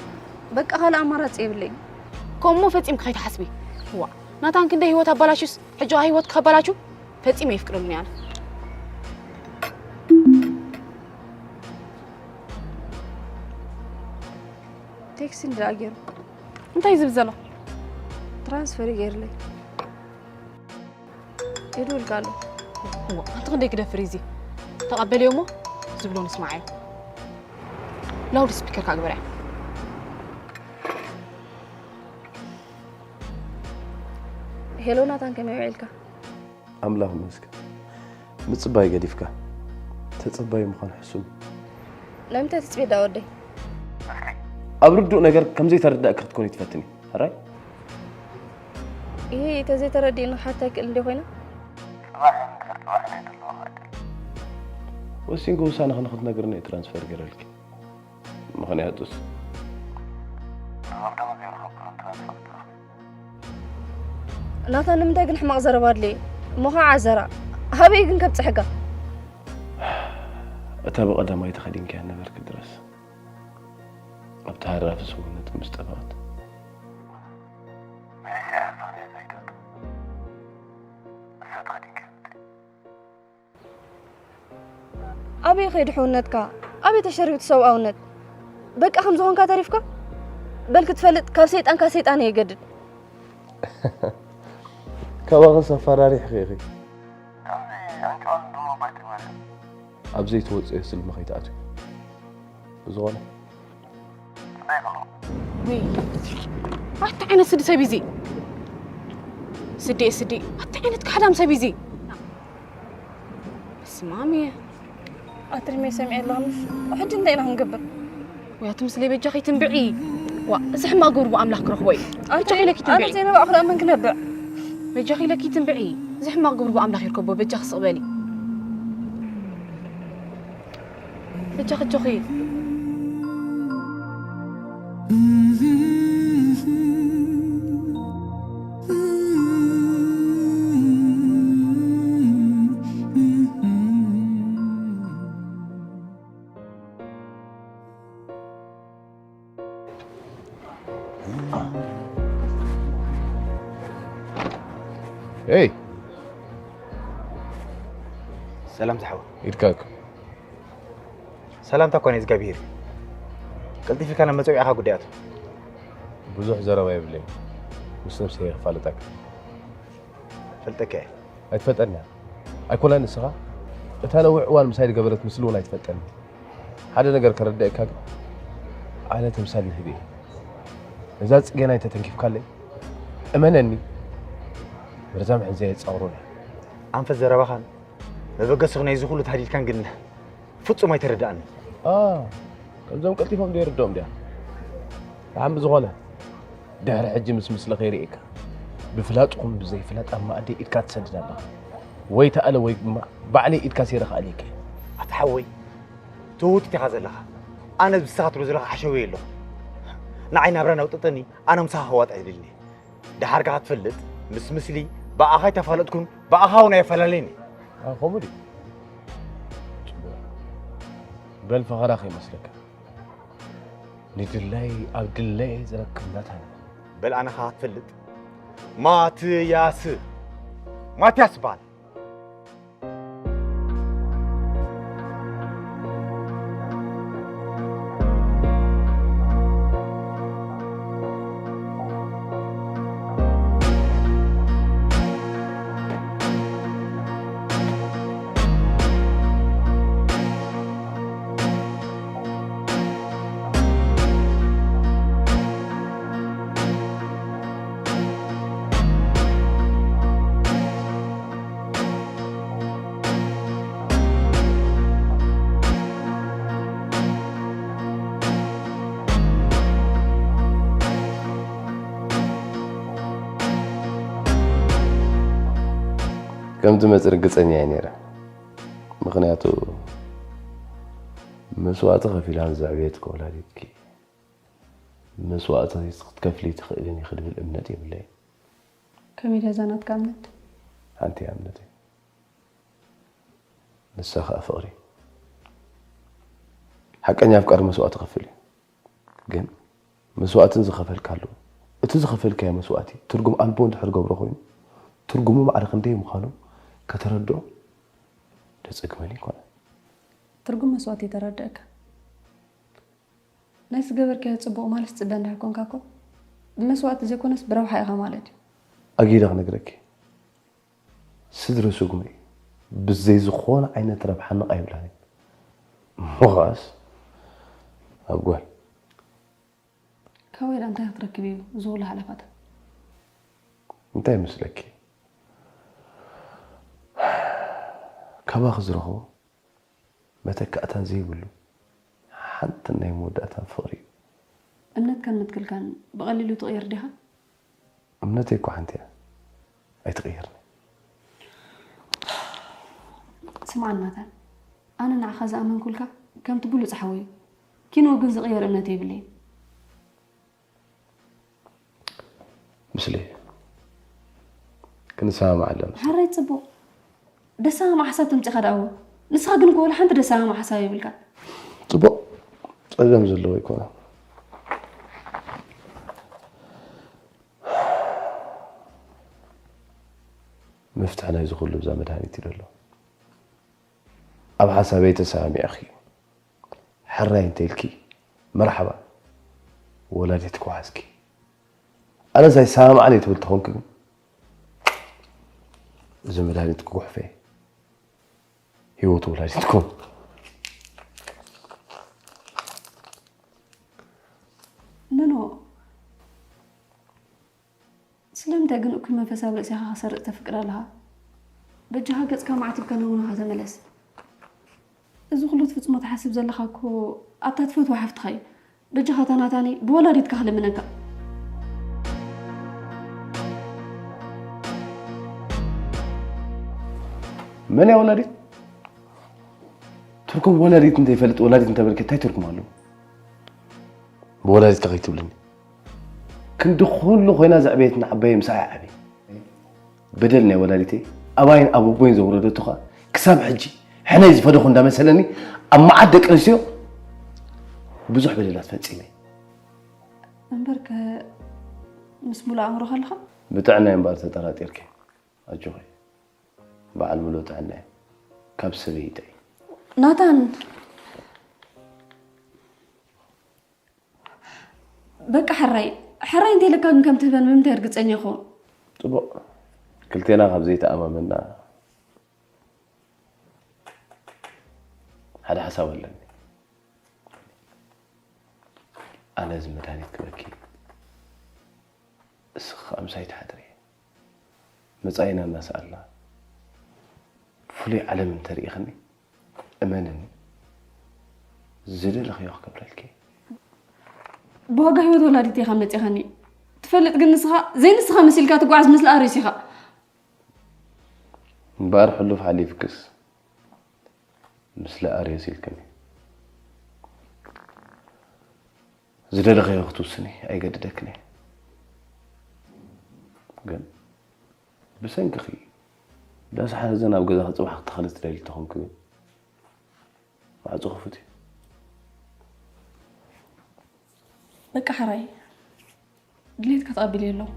በቃ ካልእ ኣማራጺ የብለይን። ከምኡ ፈጺምኪ ከይትሓስቢ። እዋ፣ ናታን ክንደይ ህይወት ኣባላሽዩስ ሕጂ ህይወት ከበላሹ ፈጺመ የፍቅደሉን እየ ኣነ። ቴክስት እንድኣ ገይሩ። እንታይ እዩ ዝብል ዘሎ? ትራንስፈር እዩ ገይሩለይ። ይድውልካ ኣሎ። እዋ፣ ኣንቲ ክንደይ ክደፍር እዩ እዚ? ተቐበልዮ እሞ ዝብሎ ንስማዓዮ። ላውድ ስፒከር ከኣ ግበርያ። ሄሎ ናታን፣ ከመይ ውዒልካ? ኣምላኽ ይመስገን። ምጽባይ ገዲፍካ ተጸባይ ምዃን ሕሱም እዩ። ንምንታይ ትጽቢ ዳ ወደይ? ኣብ ርዱእ ነገር ከም ዘይተረዳእኪ ክትኮኒ ትፈትኒ። ሕራይ? ይሄ ተዘይተረዲእኒ ክሓታ ይክእል እንደ ኮይና? ጽባሕ እንድሕር ጽባሕ ናይ ዘለዋ ክዕድል። ወሲንኪ ውሳነኺ ንኽትነግርኒ እየ ትራንስፈር ገይረልኪ። ምኽንያቱስ? ኣብ ደሞዝ ዘይረኸብኩ ትራንስፈር ትረኽቢ። ናታ፣ ንምንታይ ግን ሕማቕ ዘረባ ኣድለየ? እሞ ኸዓ ዓዘራ፣ ሃበይ ግን ከብጽሐካ? እታ ብቐዳማይ ተኸዲንካያ ነበርኪ ድረስ፣ ኣብቲ ሃራፊ ስውነት ምስ ጠበቐት። ኣበይ ኸይዱ ሕውነትካ? ኣበይ ተሸሪቡ እቲ ሰብኣውነት? በቃ ከም ዝኾንካ ተሪፍካ? በል ክትፈልጥ ካብ ሰይጣን ካብ ሰይጣን እየ ገድድ። ካባኸስ ኣፈራሪሕኺ ኢኺ። ኣብ ዘይተወፅኦ ስልሚ ከይትኣትዊ። ብዝኾነ። ውይ፣ ኣታ ዓይነት ስዲ ሰብ እዩ እዚ። ስዲ፣ ስዲ፣ ኣታ ዓይነት ካሕዳም ሰብ እዩ እዚ። በስመ ኣብ እየ። ኣትሪመይ ሰሚዐ ኣለኹ። ሕጂ እንታይ ኢና ክንገብር? ወይ ኣቲ ምስለይ በጃኺ ትንብዒ። ዋ፣ እዚ ሕማቕ ግብሩ ብኣምላኽ ክረኽቦ እዩ። ኣቲ በጃኺ ኢለኪ ኣነ ትንብዒ። ዘይነባዕኹ ደኣ መን ክነብዕ? በጃኺ ኢለኪ ትንብዒ። እዚ ሕማቕ ግብሩ ብኣምላኽ ይርከቦ። በጃኺ ስቕ በሊ። በጃኺ ኣጆኺ። ኤይ! ሰላም ዝሓወይ። ኢድካ እኮ። ሰላምታ እኮ ናይ እግዚኣብሄር እዩ። ቀልጢፍካ ናብ መጸውዒኻ ጉዳይ ኣቱ። ብዙሕ ዘረባ የብለይን። ምስ ነብሰይ እየ ክፋለጠካ። ፈልጠካ እየ። ኣይትፈልጠኒ እያ። ኣይኮነን ንስኻ፣ እታ ነዊሕ እዋን ምሳይ ዝገበረት ምስሊ እውን ኣይትፈልጠኒ። ሓደ ነገር ከረድአካ ግን፣ ኣነ ተምሳል ይህብ እየ። ነዛ ጽጌና እንተተንኪፍካለይ፣ እመነኒ፣ መርዛም ሕንዘይ ኣይጻወሮን እየ። ኣንፈት ዘረባኻን መበገስኺ ናይዚ ኩሉ ታህዲድካን ግን ፍጹም ኣይተረድኣንን። ኣ፣ ከምዞም ቀልጢፎም ዶ ይርድኦም ድያ? ደሓን ብዝኾነ፣ ድሕሪ ሕጂ ምስ ምስለ ከይርእየካ፣ ብፍላጥኹም ብዘይፍላጥ ኣብ መኣዲ ኢድካ ትሰድድ ኣለኻ። ወይ ተኣለ ወይ ድማ ባዕለይ ኢድካ ሰይረ ክኣልየካ እየ። ኣታ ሓወይ፣ ትውትት ኢኻ ዘለኻ። ኣነ ንስኻ ትብሎ ዘለኻ ሓሸውየ ኣለኹ። ንዓይ ናብራ ናውጥጠኒ፣ ኣነ ምሳኻ ክዋጣ የድልኒ። ደሓር ከኣ ክትፈልጥ፣ ምስ ምስሊ ብኣኻ ኣይተፋለጥኩን፣ ብኣኻ እውን ኣየፈላለየኒ። ኣ፣ ከምኡ ድዩ? ጽቡቕ። በል ፈኸራ ከይመስለካ። ንድላይ ኣብ ድለየ ዝረክብ ናታን። በል ኣነ ከኣ ክትፈልጥ፣ ማትያስ፣ ማትያስ በሃል። ከም ትመጽእ ርግጸኛ እየ ነይረ። ምኽንያቱ መስዋእቲ ከፊላ ንዘዕበየትኪ ወላዲትኪ መስዋእቲ ክትከፍሊ ትኽእልን ኢኺ ዝብል እምነት የብለይን። ከመይ ድያ እዛ ናትካ እምነት? ሓንቲ እያ እምነተይ። ንሳ ኸኣ ፍቕሪ። ሓቀኛ ኣፍቃሪ መስዋእቲ ይኸፍል እዩ። ግን መስዋእትን ዝኸፈልካሉ፣ እቲ ዝኸፈልካዮ መስዋእቲ ትርጉም ኣልቦ እንድሕር ገብሮ ኮይኑ፣ ትርጉሙ ማዕረ ክንደይ ምዃኑ ከተረድኦ ደጸግመኒ ኣይኮነን። ትርጉም መስዋእቲ የተረድአካ። ናይ ዝገበርካዮ ጽቡቕ ማለት ትጽበ እንድሕር ኮንካ እኮ፣ ብመስዋእቲ ዘይኮነስ ብረብሓ ኢኻ ማለት እዩ። ኣጊደ ክነግረኪ፣ ስድሪ ስጉመይ ብዘይ ዝኾነ ዓይነት ረብሓ ነቕ ኣይብላን እዩ። እሞ ኸኣስ ኣብ ጓል። ካበይ ደኣ እንታይ ክትረክብ እዩ እዚ ኩሉ ሃለፋታት? እንታይ ይመስለኪ? ካባኺ ዝረኽቦ መተካእታን ዘይብሉ ሓንቲ ናይ መወዳእታን ፍቕሪ እዩ። እምነትካን መትከልካን ብቐሊሉ ትቕየር ዲኻ? እምነተይ እኮ ሓንቲ እያ፣ ኣይትቕየርን። ስምዓኒ ናታን፣ ኣነ ንዓኻ ዝኣመንኩልካ ከምቲ ብሉጽ ሓወይ፣ ኪንኡ ግን ዝቕየር እምነት የብለይን። ምስለይ ክንሰማማዕ ኣለና። ሕራይ ጽቡቕ። ደሳማማ ሓሳብ ተምጺኻ ደኣ እወ። ንስኻ ግን እኮ ወላ ሓንቲ ደሳማማ ሓሳብ የብልካን። ጽቡቕ። ጸገም ዘለዎ ኣይኮነን። መፍትሒ ናይዚ ኩሉ እዛ መድሃኒት እዩ ዘሎ። ኣብ ሓሳበይ ተሰማሚዕኺ ሕራይ እንተኢልኪ መርሓባ፣ ወላዲትኪ ወሓዝኪ። ኣነስ ኣይሰማማዕን እየ ትብል ተኾንኪ ግን እዚ መድሃኒት ክጉሕፈ እየ። ህይወት ወላዲትኩም። ኖኖ፣ ስለምንታይ ግን እኩይ መንፈስ ኣብ ርእስኻ ክሰርጽ ተፍቅድ ኣለኻ? በጃኻ ገጽካ ማዕቲብካ ናብ ውኖኻ ተመለስ። እዚ ኩሉ ትፍጽሞ ትሓስብ ዘለኻ እኮ ኣብታ ትፈትዋ ሓፍትኻ እዩ። በጃኻ እታ ናታኒ ብወላዲትካ ክልምነካ። መን እያ ወላዲት? ትርጉም ወላዲት እንተይፈልጥ ወላዲት እንተበልኪ እንታይ ትርጉም ኣለዎ? ብወላዲትካ ከይትብልኒ። ክንዲ ኩሉ ኮይና ዘዕበየትና ዓባየይ ምሳኣ ይዓቢ። በደል ናይ ወላዲተይ ኣባይን ኣቦቦይን ዘውረደቶ ኸኣ ክሳብ ሕጂ ሕነይ ዝፈደኹ እንዳመሰለኒ ኣብ መዓት ደቂ ኣንስትዮ ብዙሕ በደላት ፈጺመ። እምበርከ ምስ ሙሉእ ኣእምሮኻ ኣለኻ? ብጥዕናይ እምበኣር ተጠራጢርኪ። ኣጆኺ። በዓል ሙሉእ ጥዕና እየ። ካብ ሰበይተይ። ናታን፣ በቃ ሕራይ ሕራይ እንተይለካ ግን ከም ትህበን ብምንታይ እርግጸኛ ይኸውን? ጽቡቕ። ክልቴና ካብ ዘይተኣማመና ሓደ ሓሳብ ኣለኒ። ኣነ እዚ መድሃኒት ክበኪ፣ እስኺ ከዓ ምሳይ ትሓድሪ። መጻኢና እናሰኣልና ፍሉይ ዓለም እንተርኢኽኒ፣ እመንኒ፣ ዝደለኽዮ ክገብረልኪ። ብዋጋ ህይወት ወላዲት ኢኻ መጺኻኒ። ትፈልጥ ግን ንስኻ ዘይንስኻ መሲልካ ትጓዓዝ ምስላ ኣርዮስ ኢኻ። እምበኣር ሕሉፍ ሓሊፍክስ ምስላ ኣርዮስ ኢልክኒ። ዝደለኽዮ ክትውስኒ ኣይገድደክን እየ። ግን ብሰንክኺ ዳስ ሓዘን ኣብ ገዛኺ ጽባሕ ክትተኽሊ ትደሊ እንተኾንኪ ግን ማዕጾ ክፉት እዩ። በቃ ሕራይ ድሌትካ ተቐቢለ ኣለኹ።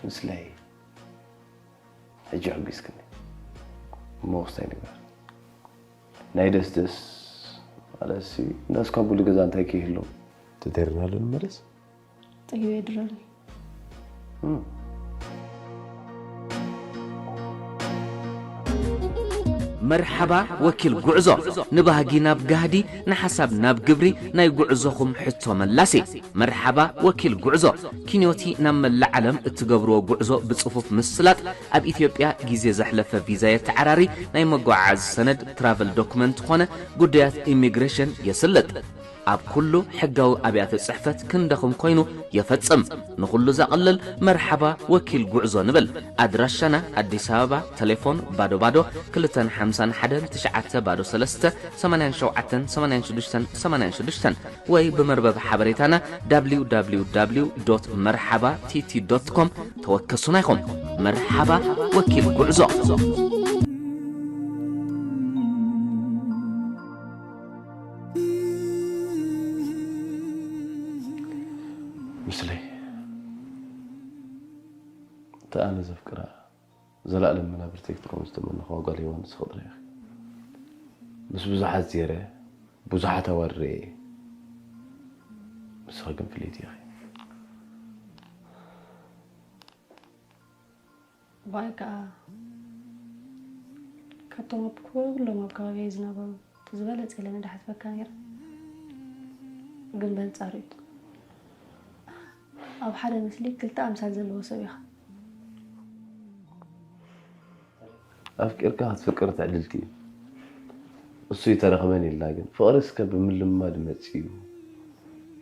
ምስለይ ሕጂ ሕጒስክኒ እሞ ውሳኔ ግበር። ናይ ደስደስ ማለትሲ እንዳስ ካብ ሙሉ ገዛ እንታይ ከይህሉ ተደርና ኣሎ ንመለስ። ጠጊበ የድረኒ። መርሓባ ወኪል ጉዕዞ፣ ንባህጊ ናብ ጋህዲ፣ ንሓሳብ ናብ ግብሪ፣ ናይ ጉዕዞኹም ሕቶ መላሲ። መርሓባ ወኪል ጉዕዞ፣ ኪንዮቲ ናብ መላእ ዓለም እትገብርዎ ጉዕዞ ብጽፉፍ ምስላጥ፣ ኣብ ኢትዮጵያ ግዜ ዘሕለፈ ቪዛ የተዓራሪ፣ ናይ መጓዓዓዚ ሰነድ ትራቨል ዶክመንት ኾነ ጉዳያት ኢሚግሬሽን የስልጥ። ኣብ ኩሉ ሕጋዊ ኣብያተ ጽሕፈት ክንደኹም ኮይኑ የፈጽም። ንኹሉ ዘቕልል መርሓባ ወኪል ጉዕዞ ንብል። ኣድራሻና ኣዲስ ኣበባ፣ ቴሌፎን ባዶ ባዶ ክልተን ሓምሳን ሓደን ትሽዓተ ባዶ ሰለስተ ሰማንያን ሸውዓተን ሰማንያን ሽዱሽተን ሰማንያን ሽዱሽተን ወይ ብመርበብ ሓበሬታና www መርሓባ ቲቲ ኮም ተወከሱና ኢኹም። መርሓባ ወኪል ጉዕዞ። ምስለይ፣ እታ ኣነ ዘፍቅራ፣ ዘላለም መናብርተይ ክትከውን ዝተመነኹዋ ጓል ሄዋን ንስኺ ጥራይ ኢኺ። ምስ ብዙሓት ዜረ፣ ብዙሓት ኣዋርድ እየ። ንስኺ ግን ፍልይቲ ኢኺ። ብኣይ ከኣ ካብቶም ኣብ ኩሎም ኣብ ከባቢየይ ዝነበሩ እቲ ዝበለጸ ኢለ ምድሓስበካ ነይረ። ግን በንጻሩ እዩ። ኣብ ሓደ ምስሊ ክልተ ኣምሳል ዘለዎ ሰብ ኢኻ። ኣፍቂርካ ክትፍቅር ትዕድልቲ እዩ። እሱ ይተረኽበን ኢልና ግን ፍቕሪ እስከ ብምልማድ መጽእ እዩ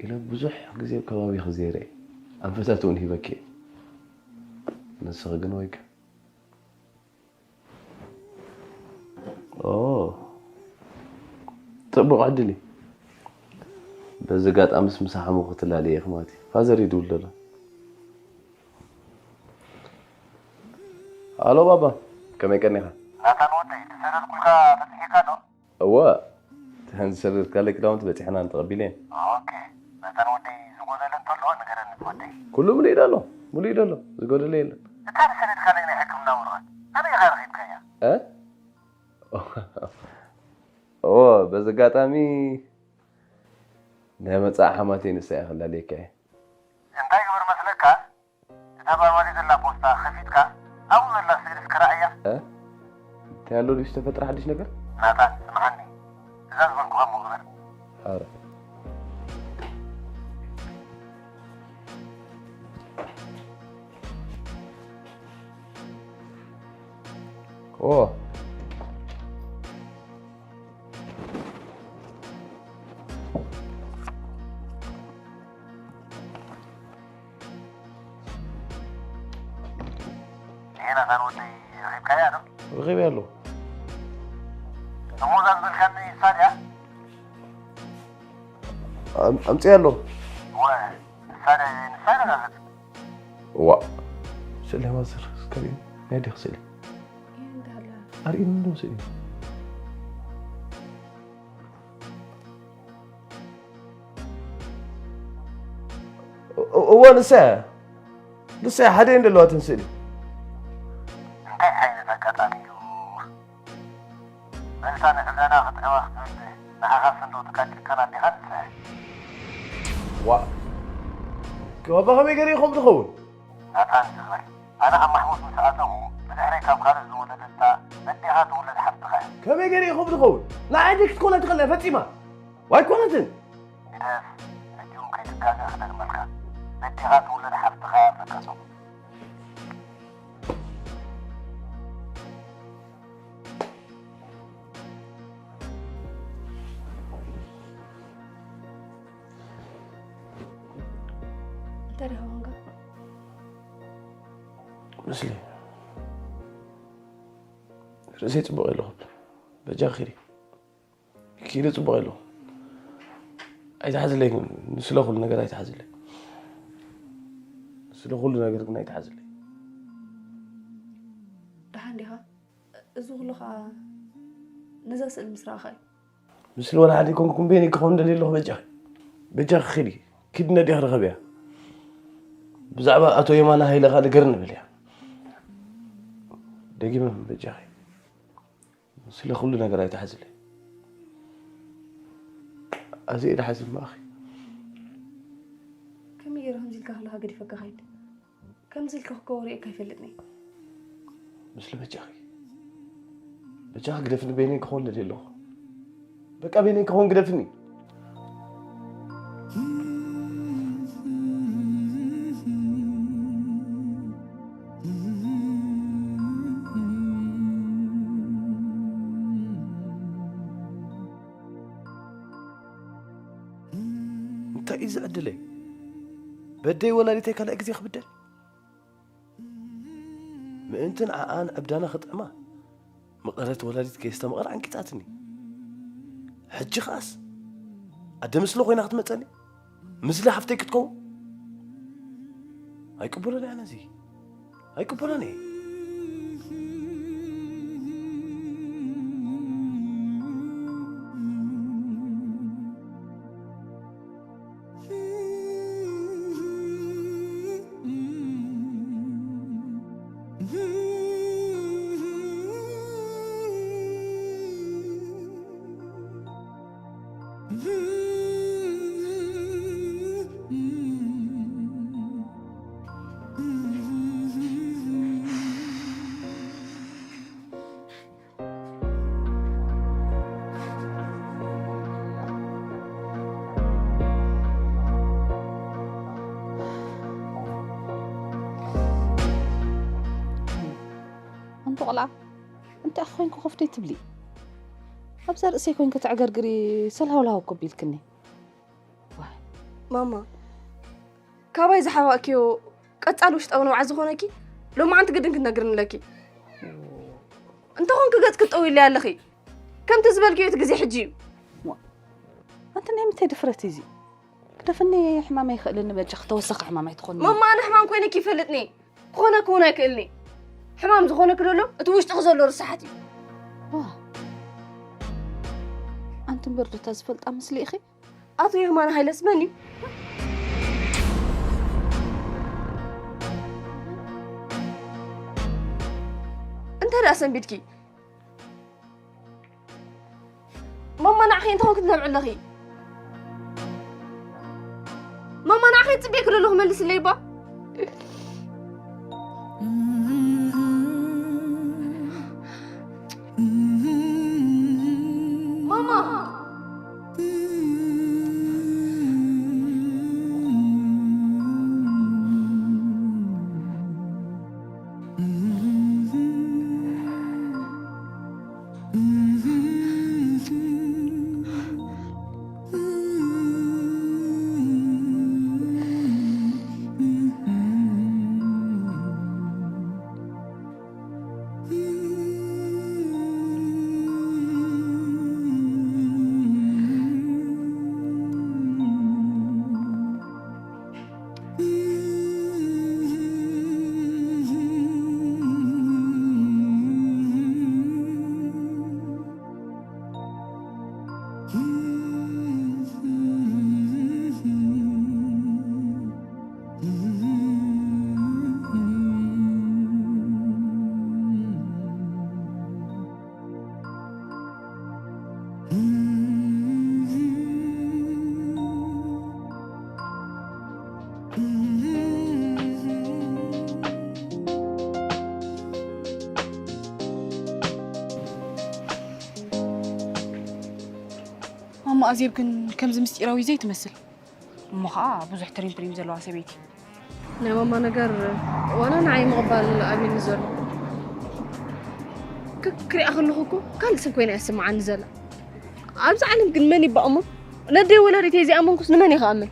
ኢለ ብዙሕ ግዜ ኣብ ከባቢኺ ዜረ እየ። ኣንፈታት እውን ሂበኪ እየ። ንስኺ ግን ወይከ ኦ፣ ጽቡቕ ዕድል እዩ። በዚ ኣጋጣሚስ ምሳሕ ሓሙኺ ክትላለዪ ኢኺ ማለት እዩ። ፋዘር ይድውል ዘሎ። ኣሎ ባባ፣ ከመይ ቀኒኻ? ናታን ወደይ፣ ዝሰደድኩልካ በጺሑካ ዶ? እወ፣ እተን ዝሰደድካለይ ክዳውንቲ በጺሐናን ተቐቢለየን። ኦኬ፣ ናታን ወደይ፣ ዝጎደለ እንተሎ ንገረኒ ወደይ። ኩሉ ምሉእ እዩ ኣሎ፣ ምሉእ እዩ ኣሎ፣ ዝጎደለ የለን። እታ ዝሰደድካለይ ናይ ሕክምና ወረቐት ኣበይ ኢኻ ረኺብካያ? እ? እወ፣ በዚ ኣጋጣሚ ናይ መጻኢ ሓማተይ ንሳ እያ ክላለየካ እየ። እንታይ ግበር መስለካ? እታ ባባሊ ዘላ ፖስታ ከፊትካ ኣብኡ ዘላ ስእሊ እስከ ረኣያ። እ? እንታይ ኣሎ ድዩ ዝተፈጥረ ሓድሽ ነገር? ናታን፣ ስምዓኒ። እዛ ዝበልኩኻ እሞ ግበር። ኣረ። ኦ። ይሄ ናታን ወደይ ረኺብካያ ዶ? ረኺበያ ኣለኹ። እሞ እዛ ዝበልካኒ ንሳ ድያ? ኣም-፣ ኣምፅያ ኣለኹ። ወ-፣ ንሳ ድያ? ንሳ ደጋገጽ። እዋ፣ ስእሊ ማዘር እስከ ሪእኒ። ናይ ዲኽ ስእሊ? ኣርእየኒ እንዶ ስእሊ። እ-፣ እወ፣ ንሳ እያ። ንሳ እያ። ሓደ እየን ዘለዋ እተን ስእሊ። እንታይ ዓይነት ኣጋጣሚ እዩ? መልሳ ንዕብለና ክትዕዋ ክትብል ንዓኻ ክንዶ ትካጭካን ኣዴኻ ንሳ እያ። ዋ። ባባ ከመይ ገይሩ ይኸውን ዝኸውን? ናታን ዝኽበር፣ ኣነ ኣብ ማሕሙስ ምስ ኣተኹ፣ ብድሕረይ ካብ ካልእ ዝወለደታ በዴኻ ትውለድ ሓፍትኻ እያ። ከመይ ገይሩ ይኸውን ዝኸውን? ንዓይ ደይ ክትኮን ኣይትኽእልን እያ ፈጺማ። ዋይ ኮነትን። ግደፍ፣ ሕጂ እውን ከይትጋገ ክደግመልካ። በዴኻ ትውለድ ሓፍትኻ እያ ዝብለካ ዘለኹ። እንታይ ደኣ ኾንካ? ምስሊ ርእሰይ ጽቡቕ የለኹን። በጃኺ ኪዲ። ኪዲ ጽቡቕ የለኹን። ኣይትሓዝለይ ግን፣ ንስለ ኩሉ ነገር ኣይትሓዝለይ። ስለ ኩሉ ነገር ግን ኣይትሓዝለይ። ደሓን ዲኻ? እዚ ኩሉ ኸኣ ነዛ ስእሊ ምስ ረኣኻ እዩ። ምስሊ ወላ ሓደ ኣይኮንኩን፣ በይነይ ክኸውን ደልየ ኣለኹ። በጃኺ፣ በጃኺ ኺዲ፣ ኪዲ ነዴኺ ርኸብያ። ብዛዕባ ኣቶ የማነ ሃይለ ኸኣ ንገርኒ በልያ። ደጊመ በጃኺ፣ ስለ ኩሉ ነገር ኣይትሓዝለይ። ኣዝየ እየ ዝሓዝን ብኣኺ። ከመይ ገይረ ከምዚ ኢልካ ከለኻ ገዲፈካ ኸይድ? ከምዚ ኢልካ ክከወር ርእየካ ኣይፈልጥን እየ። ምስሊ በጃኺ። በጃኻ ግደፍኒ፣ በይነይ ክኾን ደልየ ኣለኹ። በቃ በይነይ ክኾን ግደፍኒ። እንታይ እዩ ዝዕድለይ? በደይ ወላዲተይ ካልእ ግዜ ክብደል? ምእንቲ ንዓኣን ዕብዳና ክጥዕማ፣ መቐረት ወላዲት ከየስተምቐረ ዓንቂጻትኒ። ሕጂ ኸኣስ ኣደ ምስለ ኮይና ክትመጸኒ? ምስለ ሓፍተይ ክትከውን? ኣይቅበሎን እየ ኣነ እዚ። ኣይቅበሎን እየ። ኣንቲ ቆልዓ፣ እንታይ ኮይንኪ ኮፍ ደይትብሊ? ኣብዛ ርእሰይ ኮይንኪ ተዕገርግሪ፣ ሰልሃውልሃው እኮ ቢልክኒ። ዋይ። ማማ፣ ካባይ ዝሓባእክዮ ቀጻሊ ውሽጣዊ ንብዓት ዝኾነኪ፣ ሎማዓንቲ ግድን ክትነግርኒ ኣለኪ። እንተኾንኪ ገጽ ክትጠውይለይ ኣለኺ። ከምቲ ዝበልክዮ እቲ ግዜ ሕጂ እዩ። ዋ፣ ኣንቲ ናይ ምንታይ ድፍረት እዩ እዚ? ግደፍኒ፣ ሕማም ኣይኽእልኒ በጃ፣ ክተወሰኺ ሕማም ኣይትኾንኒ። ማማ፣ ኣነ ሕማም ኮይነኪ ይፈልጥኒ። ክኾነኪ እውን ኣይክእልኒ። ሕማም ዝኾነኪ ደሎ እቲ ውሽጥኺ ዘሎ ርስሓት እዩ። ዋ፣ ኣንቲ እምበር ዶ እታ ዝፈልጣ ምስሊኢኺ? ኣቶ የማነ ሃይለስ መን እዩ? እንታይ ደኣ ሰንቢድኪ? ማማ፣ ንዓኺ እንታይ ኮንኪ ትነብዒ ኣለኺ? ማማ፣ ንዓኺ ጽቤኪ ዘለኹ መልስለይ እባ። ማማ። ማማ ኣዜብ ግን ከምዚ ምስጢራዊ ዘይትመስል። እሞ ኸኣ ብዙሕ ትሪም ትሪም ዘለዋ ሰበይቲ። ናይ ማማ ነገር ዋላ ንዓይ ምቕባል ኣብዩኒ ዘሎ። ክ-፣ ክሪኣ ከለኹ እኮ ካልእ ሰብ ኮይና እያ ትስምዓኒ ዘላ። ኣብዚ ዓለም ግን መን ይባእ እሞ? ነደይ ወላዲተይ ዘይኣመንኩስ ንመን እየ ክኣምን?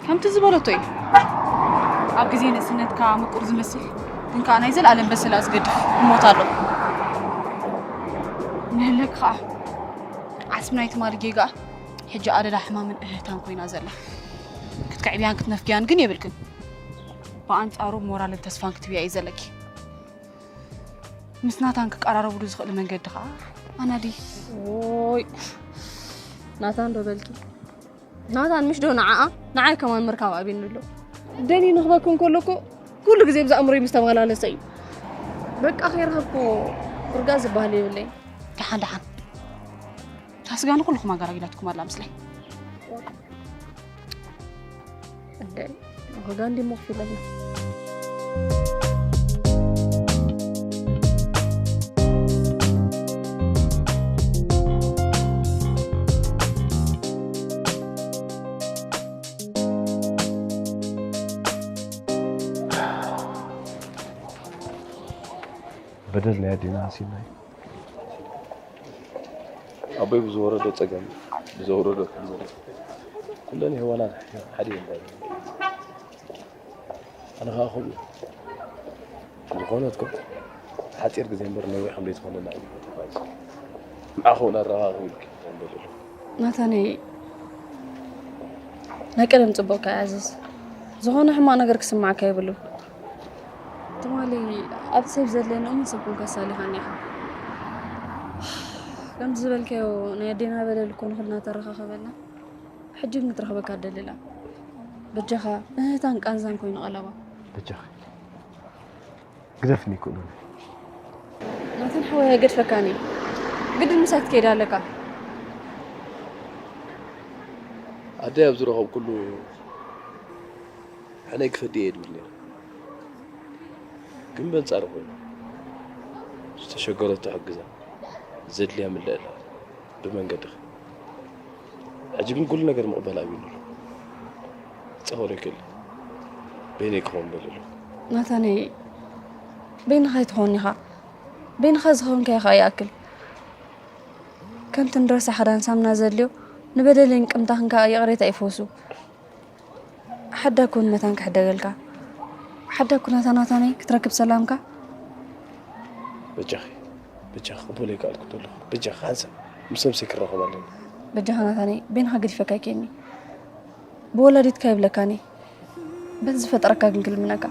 ከምቲ ዝበለቶ እዩ። ኣብ ግዜ ንእስነትካ ምቁር ዝመስል፣ ግን ከኣ ናይ ዘለኣለም በሰላ ዝገድፍ ህሞት ኣሎ። ንህለክ ከኣ ዓስቢ ናይ ትማሊ ጌጋ፣ ሕጂ ኣደዳ ሕማምን እህህታን ኮይና ዘላ። ክትክዕብያን ክትነፍግያን ግን የብልክን። ብኣንጻሩ ሞራልን ተስፋን ክትብያ እዩ ዘለኪ። ምስ ናታን ክቀራረብሉ ዝኽእል መንገዲ ኸኣ ኣናዲ። ዎይ፣ ናታን ዶ በልኪ? ናታን ምሽ ዶ ንዓኣ? ንዓይ ከማን ምርካብ ኣብዩኒ ኣሎ። ደልዩ ንኽበክን ከሎ እኮ ኩሉ ግዜ ብዛ ኣእምሮይ ምስ ተመላለሰ እዩ። በቃ ከይረኸብኩ ርጋእ ዝበሃል የብለይን። ደሓን ደሓን። እታ ስጋ ንኹልኹም ኣጋላጊላትኩም ኣላ ምስለይ። እደይ፣ ዋጋ እንዲ ሞኽፊለና። በደል ናይ ኣዴና ሃሲናይ። ኣቦይ ብዝወረዶ ጸገም፣ ብዝወረዶ ጸገም፣ ኩለን የዋና ሓደ እየን። ኣነ ኸዓ ከምኡ ዝኾነት እኮ ሓፂር ግዜ እምበር ነዊሕ ከም ዘይትኾነና እዩ። ንዓኹም ኣረኻኽቡ ኢልኪ ዘንበሉ። ናታነይ፣ ናይ ቀደም ጽቡቕካ ይዓዝዝ። ዝኾነ ሕማቕ ነገር ክስማዓካ የብሉን። ትማሊ ኣብ ሰብ ዘድለየኒ እሙን ሰብ ኮንካ ኣሳሊኻኒ ኢኻ። ከምቲ ዝበልካዮ ናይ ኣዴና በደል እኮ ንኹልና ተረኻኸበና። ሕጂ ግን ክትረኽበካ ደልላ። በጃኻ እህታን ቃንዛን ኮይኑ ቀለባ። በጃኺ ግደፍኒ ኩሉ። ናተን ሓወይ ኣይገድፈካን እዩ። ግድን ምሳይ ክትከይድ ኣለካ። ኣደይ ኣብ ዝረኸብኩሉ ሕነይ ክፈዲ እየ ድብል ነይረ። ግን በንጻሩ ኮይኑ ዝተሸገረቶ ሕግዛ ዘድልያ ምለአላ ብመንገድኺ። ሕጂ ግን ኩሉ ነገር ምቕባል ኣብዩሉ ኣሎ። ጸወረ ይክእል በይነይ ክኸውን በልሉ። ናታነይ፣ በይንኻ ኣይትኸውን ኢኻ። በይንኻ ዝኸውን ከይኻ ይኣክል። ከምቲ ንረሳ ሓዳን ሳምና ዘድልዮ ንበደልን ቅምታኽን ከኣ ይቕሬታ ይፈውሱ። ሓዳኩ እውን መታን ክሕደገልካ። ሓዳኩ ናታ ናታነይ ክትረክብ ሰላምካ። በጃኺ በጃኺ ክበሎ ይከኣልኩ ዘለኹ። በጃኺ ሓንሳብ ምስ ነብሰይ ክራኸብ ኣለኒ። በጃኻ ናታነይ፣ በይንኻ ገዲፈካ ይኬኒ። ብወላዲትካ ይብለካኒ። በዚ ዝፈጠረካ ግን ክልምነካ።